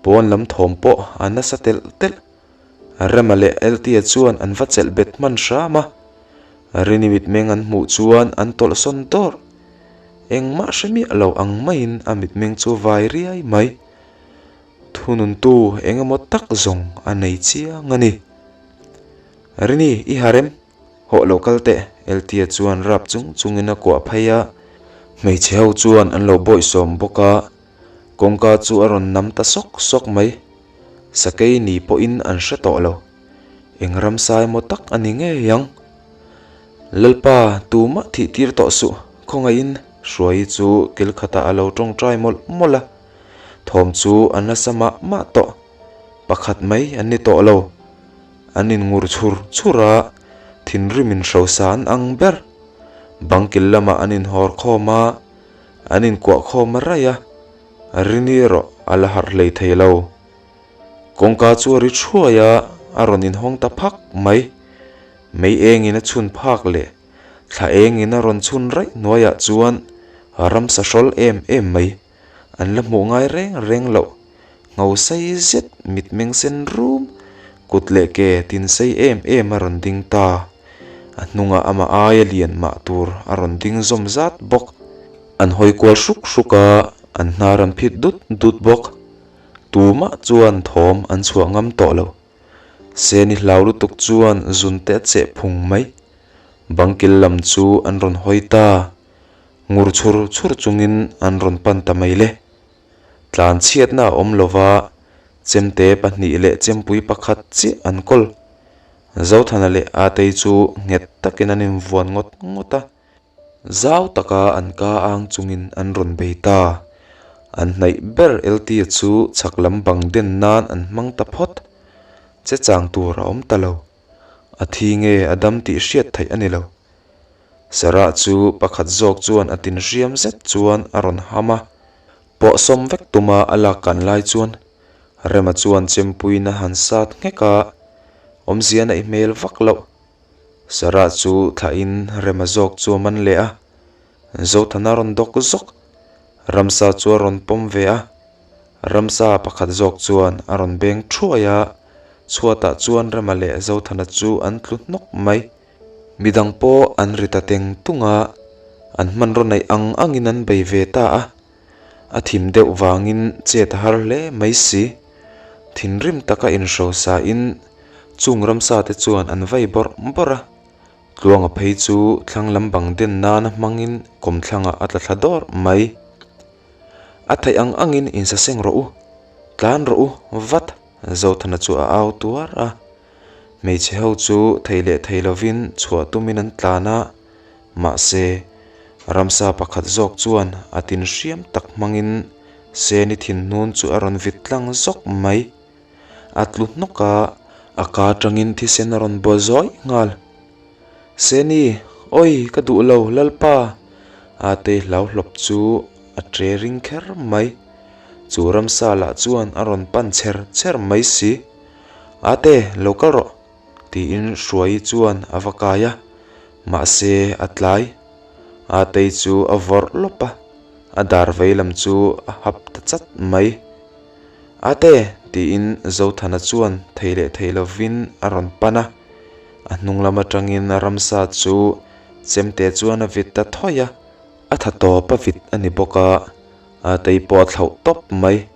pawn lam thawm pawh a nasa telh telh. Rema leh Eltia chuan an va chelh bet hman hram a, Rini mitmeng an hmuh chuan an tawlhsawn dawrh. Engmah hre miah lo ang maiin a mitmeng chu vai riai mai. Thununtu eng emaw tak zawng a nei chiang a ni. Rini, i harem? Hawh lo kal teh, Eltia chuan rap chung chungin a kuah phei a. Hmeichhe ho chuan an lo bawihsawm bawk a, kawngka chu a rawn nam ta sawk sawk mai. Sakei ni pawhin an hre tawh lo. Eng ramsa emaw tak a ni ngei ang. Lalpa, tumah thih tir tawh suh, khawngaihin Hruaii chu kil khatah a lo tawngtai mawlh mawlh a. Thawm chu a nasa mah mah tawh. Pakhat mai an ni tawh lo. An inngur chhur chhur a, thinrim in hrosa an ang ber. Bangkil lamah an inhawr khawm a, an inkuah khawm a raih a, Rini erawh a la harh hlei thei lo. Kawngka chu a ri thuai a, a rawn inhawng ta phak mai. Mei engin a chhun phak leh thla engin a rawn chhun raih hnuaiah chuan ramsa hrawl em em mai. An la hmuh ngai reng reng loh. Ngho sei zet mitmeng sen rum, kut leh ke tin sei em em a rawn ding ta. A hnungah amah aia lian mah tur a rawn ding zawm zat bawk. An hawi kual hruk hruk a, an hnar an phit dut dut bawk. Tumah chuan thawm an chhuah ngam tawh lo. Seni hlau lutuk chuan zun te a cheh phung mai. Bangkil lam chu an rawn hawi ta. Ngur chhur chhur chungin an rawn pan ta mai le. Tlan chhiatna a awm lova, chemte pahnih leh chempui pakhat chiah an kawl. Zothana leh Atei chu nghet takin an invuan ngawt ngawt a. Zau taka an ka ang chungin an rawn bei ta. An hnaih ber Eltia chu chhak lam bang den nan an hmang ta phawt. Che chang tur a awm ta lo. A thi nge a dam tih hriat theih a ni lo. Sarah chu pakhat zawk chuan a tin hriam zet chuan a rawn ham a, pawh sawm vek tuma a lak kan lai chuan Rema chuan chempuiin a han sat nghek a, awmzia neih hmel vak loh. Sarah chu thlahin Rema zawk chu a man leh a, Zothana rawn dawk zawk. Ramsa chu a rawn pawm ve a, Ramsa pakhat zawk chuan a rawn beng thuai a, chhuatah chuan Rema leh Zothana chu an tlu hnawk mai. Midang pawh an ri ta teng tung a, an hmanraw neih ang angin an bei ve ta a. A thim deuh vangin chet a har hle mai si. Thinrim taka inhrosain chung ramsa te chuan an vai bawrh bawrh a. Tluanga phei chu thlang lam bang den nana hmangin kawmthlangah a tla thla dawrh mai. A theih ang angin insaseng rawh u, tlan rawh u, vat! Zothana chu a au tuar a. Hmeichhe ho chu thei leh thei lovin chhuah tumin an tlan a, mahse, ramsa pakhat zawk chuan a tin hriam tak hmangin Seni thinhnun chu a rawn vit tlang zawk mai. A tlu hnawk a, a ka atangin thisen a rawn baw zawi nghal. Seni, Awi, ka duh lo, Lalpa! A tei hlau hlawp chu a tre ring kher mai. Chu ramsa lah chuan a rawn pan chher chher mai si. Ate, lo kal rawh, tiin Hruaii chuan a va kai a, mahse a tlai. Atei chu a vawrh lawp a, a dar vei lam chu a hap ta chat mai. Ate, tiin Zothana chuan thei leh thei lovin a rawn pan a, a hnung lam atangin ramsa chu chemte chuan a vit ta thawi a, a tha tawp a vit a ni bawk a, Atei pawh a thlauh tawp mai.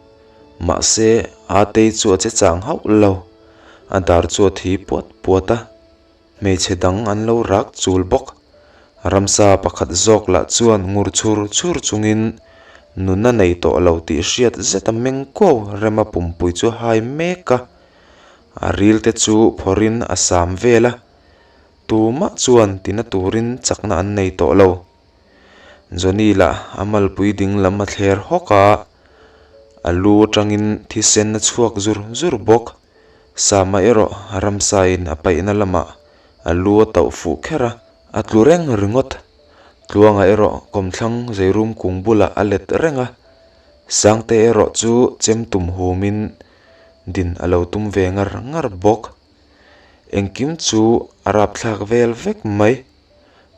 Mahse, Atei chu a che chang hauh lo. A dar chu a thi puat puat a, hmeichhe dang an lo rak chul bawk. Ramsa pakhat zawk lah chuan ngur chhur chhur chungin nuna nei tawh lo tih hriat zet a meng kuau rema pumpui chu a hai mek a. A ril te chu phawrhin a sam vel a, tumah chuan tina turin chakna an nei tawh lo. Johnny lah a malpui ding lam a thler hawk a. A lu atangin thisen a chhuak zur zur bawk. Sama erawh ramsain a paihna lamah a lu a tauh fuh kher a, a tlu reng ringawt. Tluanga erawh kawmthlang zeirum kung bulah a let reng a, Sangte erawh chu chem tum humin din a lo tum ve ngar ngar bawk. Engkim chu a rapthlak vel vek mai.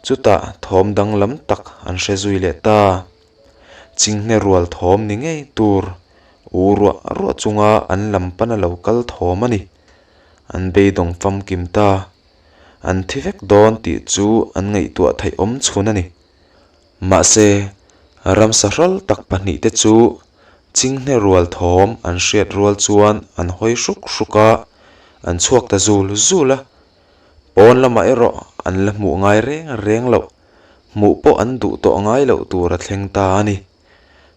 Chutah thawm danglam tak an hre zui leh ta. Chinghne rual thawm ni ngei tur u ruah ruah chunga an lam pana lo kal thawm a ni. An beidawng famkim ta. An thi vek dawn tih chu an ngaihtuah theih awm chhun a ni. Mahse, ramsa hrawl tak pahnihte chu chinghne rual thawm an hriat rual chuan an hawi hruk hruk a, an chhuak ta zul zul a. Pawn lamah erawh an la hmuh ngai reng reng loh. Hmuh pawh an duh tawh ngai loh tur a thleng ta a ni.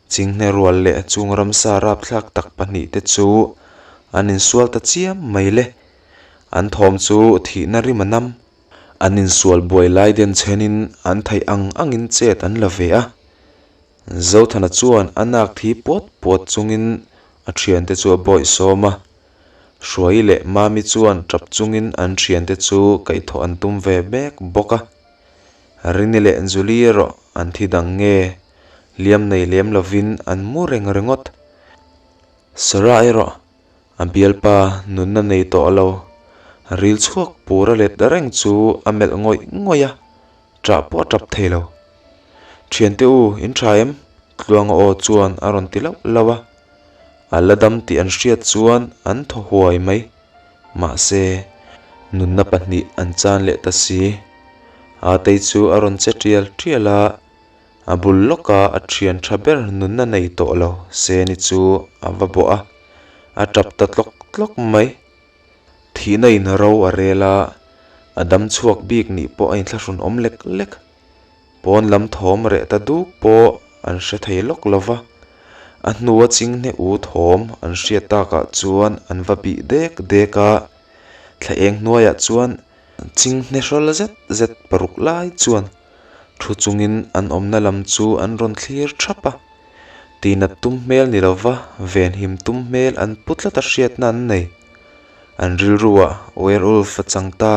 Chinghne rual leh chung ramsa rapthlak tak pahnihte chu an insual ta chiam mai le. An thawm chu thihna rim a nam. An insual buai lai den chhenin an theih ang angin chet an la ve a. Zothana chuan a nak thi puat puat chungin a thiante chu a bawihsawm a. Hruai leh Mami chuan tap chungin an thiante chu kaihthawh an tum ve mek bawk a. Rini leh Julie erawh an thi dang nge, hliam nei lem lovin an mu reng ringawt. Sarah erawh a bialpa nunna nei tawh lo, ril chhuak pur a let reng chu a melh ngawih ngawih a, ṭah pawh a ṭap thei lo. Ṭhiante u, in ṭha em? Tluanga aw chuan a rawn ti lauh lauh a. A la dam tih an hriat chuan an thaw huai mai. Mahse, nunna pahnih an chan leh ta si. Atei chu a rawn che tial tial a, a bul lawka a thian tha ber nunna nei tawh lo Seni chu a va bawh a, a tap ta tlawk tlawk mai. Thihna in ro a rel a, a dam chhuak bik nih pawh a inthlahrun awm lek lek. Pawn lam thawm reh ta duk pawh an hre thei lawk lo va, a hnua chinghne u thawm an hriat takah chuan an va bih dek dek a, thla eng hnuaiah chuan chinghne hrawl zet zet paruk lai chuan thu chungin an awmna lam chu an rawn thlir thap a, tinat tum hmel ni lo va venhim tum hmel an pu tlat a hriatna an nei. An rilruah werewolf a chang ta.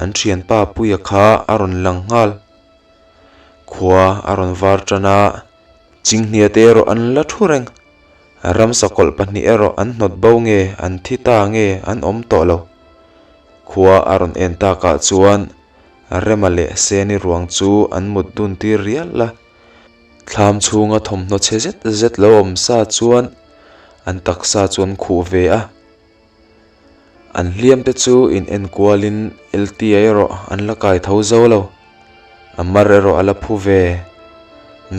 An thianpa Puia kha a rawn lang nghal. Khua a rawn var tan a, Chinghnia te erawh an la thu reng. Ramsa kawlh pahnih erawh an hnawt bo nge, an thi ta nge an awm tawh lo. Khua a rawn en takah chuan Rema leh Seni ruang chu an mut dun tir rial a. Thlam chhunga thawmhnaw chhe zet zet lo awm sa chuan an taksa chu an khuh ve a. An hliam te chu in en kualin LTA erawh an la kai tho zo lo. A mar erawh a la phu ve.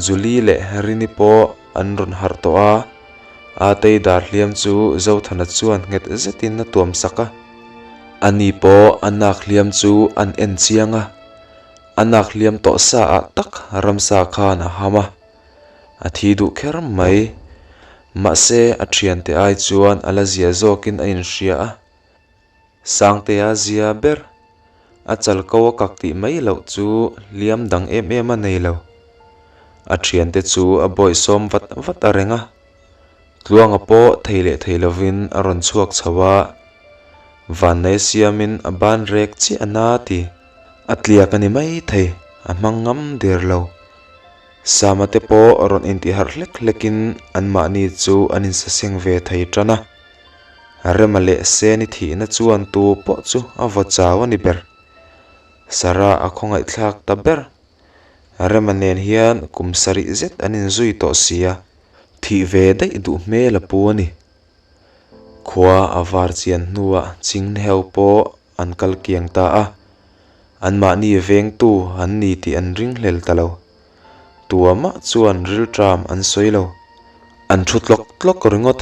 Julie leh Rini pawh an rawn harh tawh a, Atei dar hliam chu Zothana chuan nghet zetin a tuam sak a. Ani pawh a nak hliam chu an en chiang a, a nak hliam tawh sa ah tak ramsa khan a ham a. A thi duh kher mai. Mahse, a thiante ai chuan a la zia zawkin a inhria a. Sangtea zia ber, a chal ko a kak tih mai loh chu hliam dang em em a nei lo. A thiante chu a bawihsawm vat vat a reng a. Tluanga pawh thei leh thei lovin a rawn chhuak chho a. Vannei siamin a ban rek chiah a na ti. A tliak a ni mai thei, a hmang ngam der lo. Sama te pawh rawn intiharh hlek hlekin anmahni chu an insaseng ve thei tan a. Rema leh Seni thihna chuan tu pawh chu a vaw chau a ni ber. Sarah a khawngaihthlak ta ber. Rema nen hian kum sarih zet an inzui tawh si a, thih ve daih duh hmel a pu a ni. Khua a var chian hnuah Chinghneho pawh an kal kiang ta a, anmahni vengtu an ni tih an ringhlel ta lo. Tuamah chuan rilṭam an sawi lo. An thu tlawk tlawk ringawt.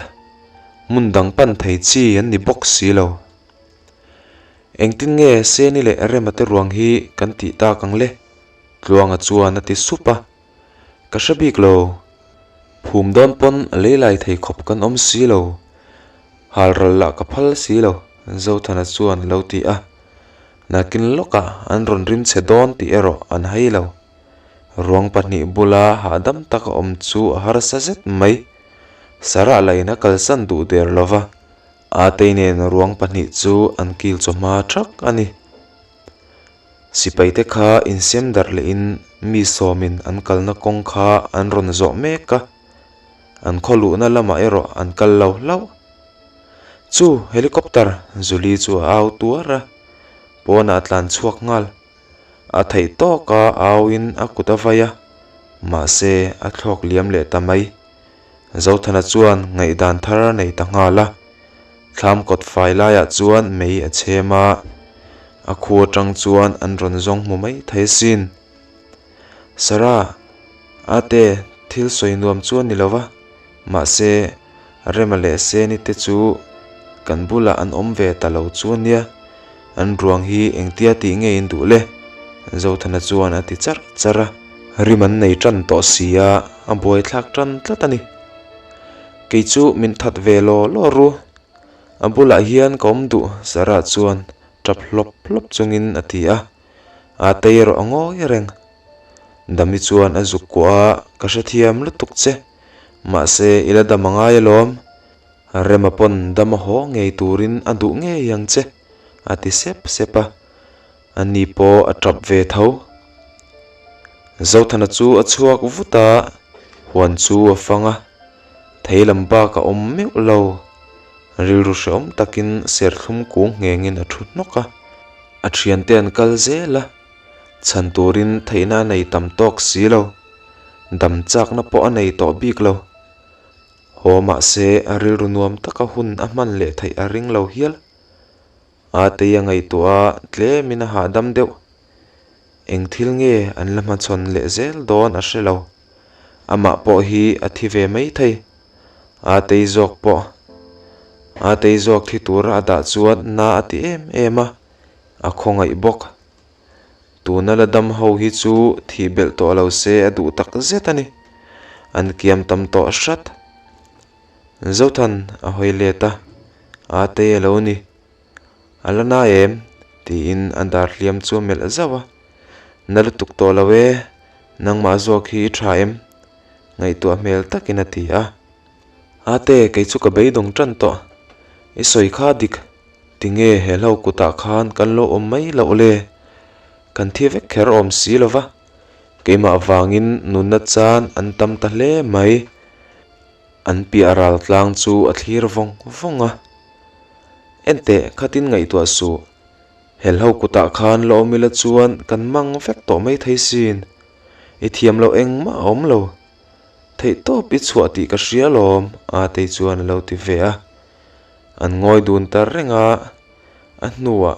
Hmun dang pan thei chi an ni bawk si lo. Engtin nge Seni leh Rema te ruang hi kan tih tak ang le? Tluanga chuan a ti sup a. Ka hre bik lo. Phum dawn pawn lei lai thei khawp kan awm si lo. Hal ral lah ka phal si lo, Zothana chuan a lo ti a. Nakin lawkah an rawn rim chhe dawn tih erawh an hai lo. Ruang pahnih bula hahdam taka awm chu a harsa zet mai. Sarah lain a kalsan duh der lo va, Atei nen ruang pahnih chu an kil chawhma thak a ni. Sipaite kha insem darh lehin mi sawmin an kalna kawng kha an rawn zawh mek a, an khaw luhna lamah erawh an kal lo hlauh. Chu helicopter Julie chu a au tuar a, pawnah a tlan chhuak nghal. A theih tawka auin a kut a vai a, mahse a thlawk liam leh ta mai. Zothana chuan ngaihdan thar a nei ta nghal a, thlam kawt fai laiah chuan mei a chhem a, a khu atang chuan an rawn zawng hmu mai thei asin. Sarah, ate thil sawi nuam chu a ni lo va, mahse Rema leh Seni te chu kan bulah an awm ve ta lo chu ania, an ruang hi engtia tih nge in duh le? Zothana chuan a ti charh charh a. Rim an nei tan tawh si a, a buaithlak tan tlat a ni. Kei chu min that ve law law ru, a bulah hian ka awm duh Sarah chuan tap hlawp hlawp chungin a ti a, a tei erawh a ngawi reng. Dami chuan a zuk kuah a, Ka hrethiam lutuk che. Mahse, i la dam a ngai alawm. Rema pawn dam a haw ngei turin a duh ngei ang che, a ti sep sep a. Ani pawh a tap ve tho. Zothana chu a chhuak vut a, huan chu a fang a. Thei lam bak a awm meuh lo. Rilru hrehawm takin serthlum kung nghengin a thu hnawk a. A thiante an kal zel a. Chhan turin theihna a nei tam tawk si lo. Dam chakna pawh a nei tawh bik lo. Haw mahse a rilru nuam taka hun a hman leh theih a ring lo hial. A tei a ngaihtuah a, tlemin a hahdam deuh. Eng thil nge an la hmachhawn leh zel dawn a hre lo. Amah pawh hi a thi ve mai thei. A tei zawk pawh. A tei zawk thi tura a dah chuan na a ti em em a, a khawngaih bawk. Tuna la dam ho hi chu thih belh tawh lo se a duh tak zet a ni. An kiam tam tawh hrat. Zothan a hawi let a, Aa tei a lo ni. A la na em? tiin a dar hliam chu a melh zauh a. Na lutuk tawh lo e, nangmah zawk hi i tha em? Ngaihtuah hmel takin a ti a. Ate, kei chu ka beidawng tan tawh. I sawi kha dik. Tinge he hlo kutah khan kan lo awm mai loh le? Kan thi vek kher awm si lo va, keimah vangin nunna chan an tam ta hle mai. An piah ral tlang chu a thlir vawng vawng a. Enteh khatin ngaihtuah suh, helho kutah khan la awm ila chuan kan mang vek tawh mai thei sin. I thiam loh engmah a awm lo. Theihtawp i chhuah tih ka hria lawm, Atei chuan a lo ti ve a. An ngawi dun ta reng a, a hnuah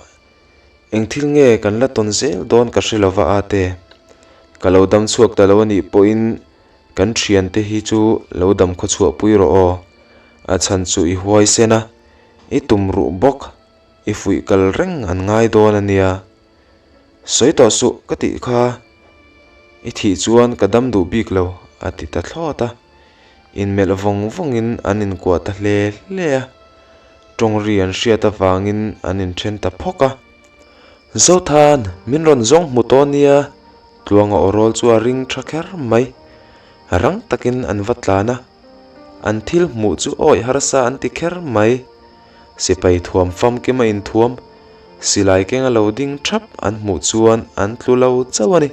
eng thil nge kan la tawn zel dawn ka hre lova ate. Ka lo dam chhuak ta lo anih pawhin kan thiante hi chu lo dam khaw chhuah pui rawh aw. A chhan chu i huai sen a, i tum ruh bawk, i fuih kal reng an ngai dawn a nia. Sawi tawh suh ka tih kha, i thih chuan ka dam duh bik lo a ti ta thlawt a. Inmelh vawng vawngin an inkuah ta hle hle a, tawng ri an hriat avangin an inthen ta phawk a. Zothan, min rawn zawng hmu tawh nia, Tluanga aw rawl chu a ring tha kher mai. Rang takin an va tlan a, an thil hmuh chu awih harsa an ti kher mai. Sipai thuam famkim a inthuam, silai kenga lo ding thap an hmuh chuan an tlu lo chauh a ni.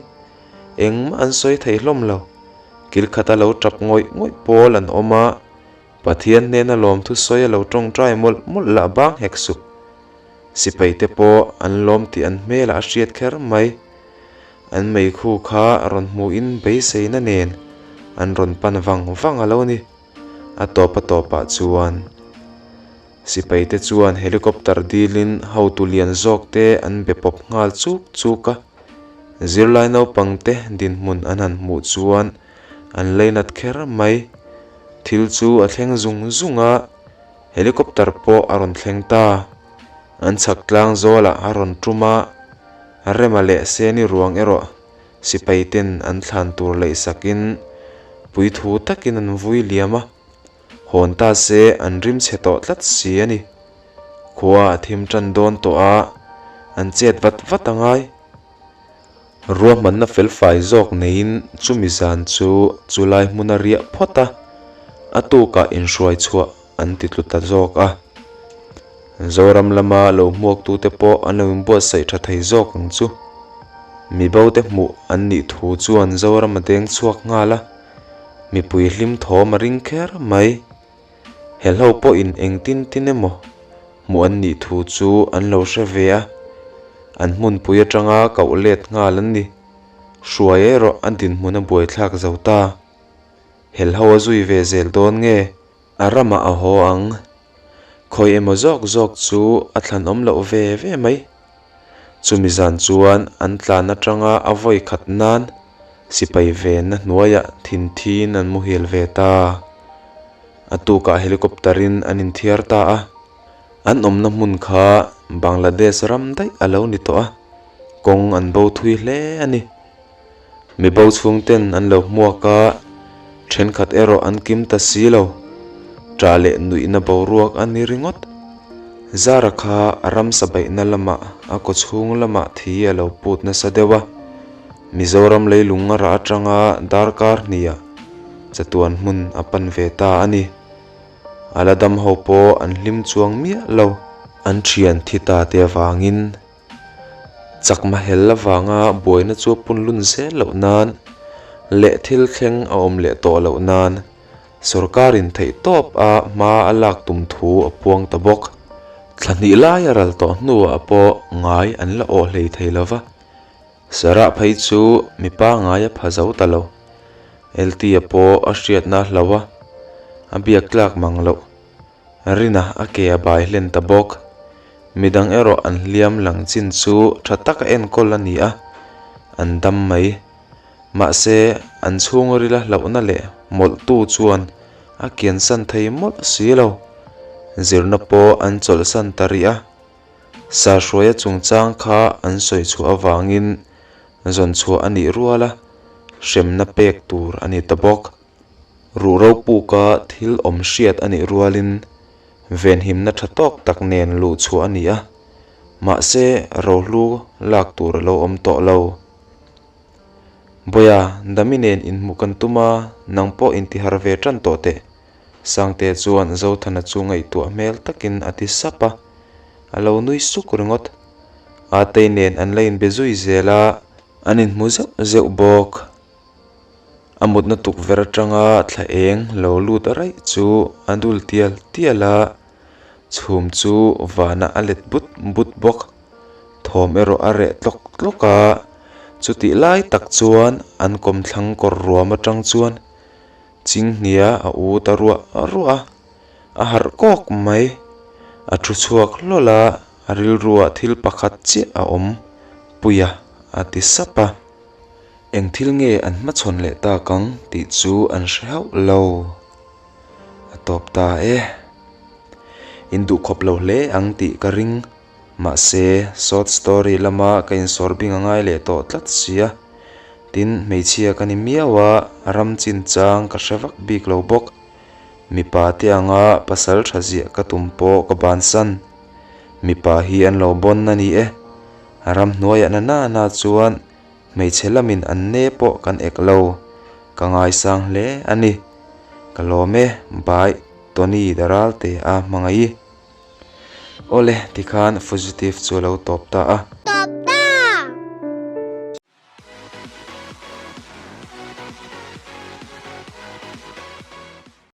Engmah an sawi thei hlawm lo. Kil khata lo tap ngawih ngawih pawl an awm a, Pathian hnena lawmthu sawi a lo tawngtai mawlh mawlh lah bang hek suh. Sipai te pawh an lawm tih an hmelah a hriat kher mai. An meikhu kha rawn hmuhin beiseina nen an rawn pan vang vang a lo ni. A tawp a tawpah chuan sipai te chuan helicopter dilin hotu lian zawk te an be pawp nghal chuk chuk a. Zirlai naupang te dinhmun an han hmuh chuan an leinat kher mai. Thil chu a thleng zung zung a, helicopter pawh a rawn thleng ta. An chhak tlang zawlah a rawn tum a, Rema leh Seni ruang erawh sipai ten an thlan tur leih sakin puithu takin an vui liam a, hawn ta se an rim chhe tawh tlat si a ni. Khua a thim tan dawn tawh a, an chet vat vat a ngai. Ruahmanna felfai zawk neiin chumi zan chu chulai hmun a riah phawt a. A tukah inhruai chhuah an ti tlu ta zawk a. Zoram lama lo hmuaktute pawh an lo inbuatsaih tha thei zawk ang chu. Mibote hmuh an nih thu chuan Zoram a deng chhuak nghal a, mipui hlim thawm a ring kher mai. Helho pawhin engtin tin emaw hmuh an nih thu chu an lo hre ve a, an hmunpui atanga koh let nghal an ni. Hruai erawh a dinhmun a buaithlak zo ta. Helho a zui ve zel dawn nge? A ramah a haw ang. Khawi emaw zawk zawk chu a thlanawm loh ve ve mai. Chumi zan chuan an tlan atanga a vawi khat nan sipai venna hnuaiah thinthiin an muhil ve ta. A tukah helicopter in an inthiar ta a. An awmna hmun kha Bangladesh ram daih a lo ni tawh a, kawng an bo thui hle a ni. Mi bo chhungten an lo hmuak a, thenkhat erawh an kim ta si lo. Ṭah leh nuihna boruak a ni ringawt. Zara kha a ramsa beihna lamah a kaw chhung lamah thi a lo put nasa deuh a, Mizoram leilung a rah atanga darkar hniah chatuan hmun a pan ve ta a ni. A la dam ho pawh an hlim chuang miah lo. An thian thi ta te avangin Chakma hel avanga buaina chu a pun lun zel loh nan leh thil thleng a awm leh tawh loh nan sorkarin theih tawp a hma a lak tum thu a puang ta bawk. Thla hnih lai a ral tawh hnuah pawh ngai an la awh hlei thei lo va, Sarah phei chu mipa ngai a pha zo ta lo. Eltia pawh a hriatna a hlau a, a biak tlak mang loh. Rina a ke a bai hlen ta bawk. Midang erawh an hliam lang chin chu tha taka enkawl a ni a, an dam mai. Mahse, an chhungrila hlauhna leh mawlhtu chuan a kiansan thei mawlh si lo. Zirna pawh an chawlhsan ta rih a. Sahruaia chungchang kha an sawi chhuah avangin zawn chhuah a nih rual a, hremna pek tur a ni ta bawk. Ruh ropuka thil awm hriat a nih rualin venhimna tha tawk tak nen luh chhuah a ni a, mahse rohlu lak tur a lo awm tawh lo. Bawia, Dami nen inhmuh kan tum a, nang pawh intihar ve tan tawh teh. Sangte chuan Zothana chu ngaihtuah hmel takin a ti sap a, a lo nui suk ringawt. Atei nen an la inbe zui zel a, an inhmu zeuh zeuh bawk. A mutna tukverh atanga thla eng lo lut raih chu a dul tial tial a, chhum chu vanah a let but but bawk. Thawm erawh a reh tlawk tlawk a, chutih lai tak chuan an kawmthlang kawr ruam atang chuan Chinghnia a u ta ruah ruah a, a harh kawk mai. A thu chhuak hlawl a, a rilruah thil pakhat chiah a awm, Puia a ti sap a. Eng thil nge an hmachhawn leh tak ang tih chu an hre hauh lo. A tawp ta e. In duhkhawp lo hle ang tih ka ring. Mahse, short story lama ka insawr bing a ngai leh tawh tlat sia. Tin, hmeichhia ka ni miau a, ram chinchang ka hre vak bik lo bawk. Mipa te anga pasal tha ziah ka tum pawh ka bansan. Mipa hi an lo bawn a ni e. Ramhnuaiah na na na chuan Hmeichhe lamin an ne pawh kan ek lo, ka ngaisang hle a ni. Ka lawm e, Bai Tony Daralte a hmangaih. Awle, tikhan fugitive chu a lo tawp ta a.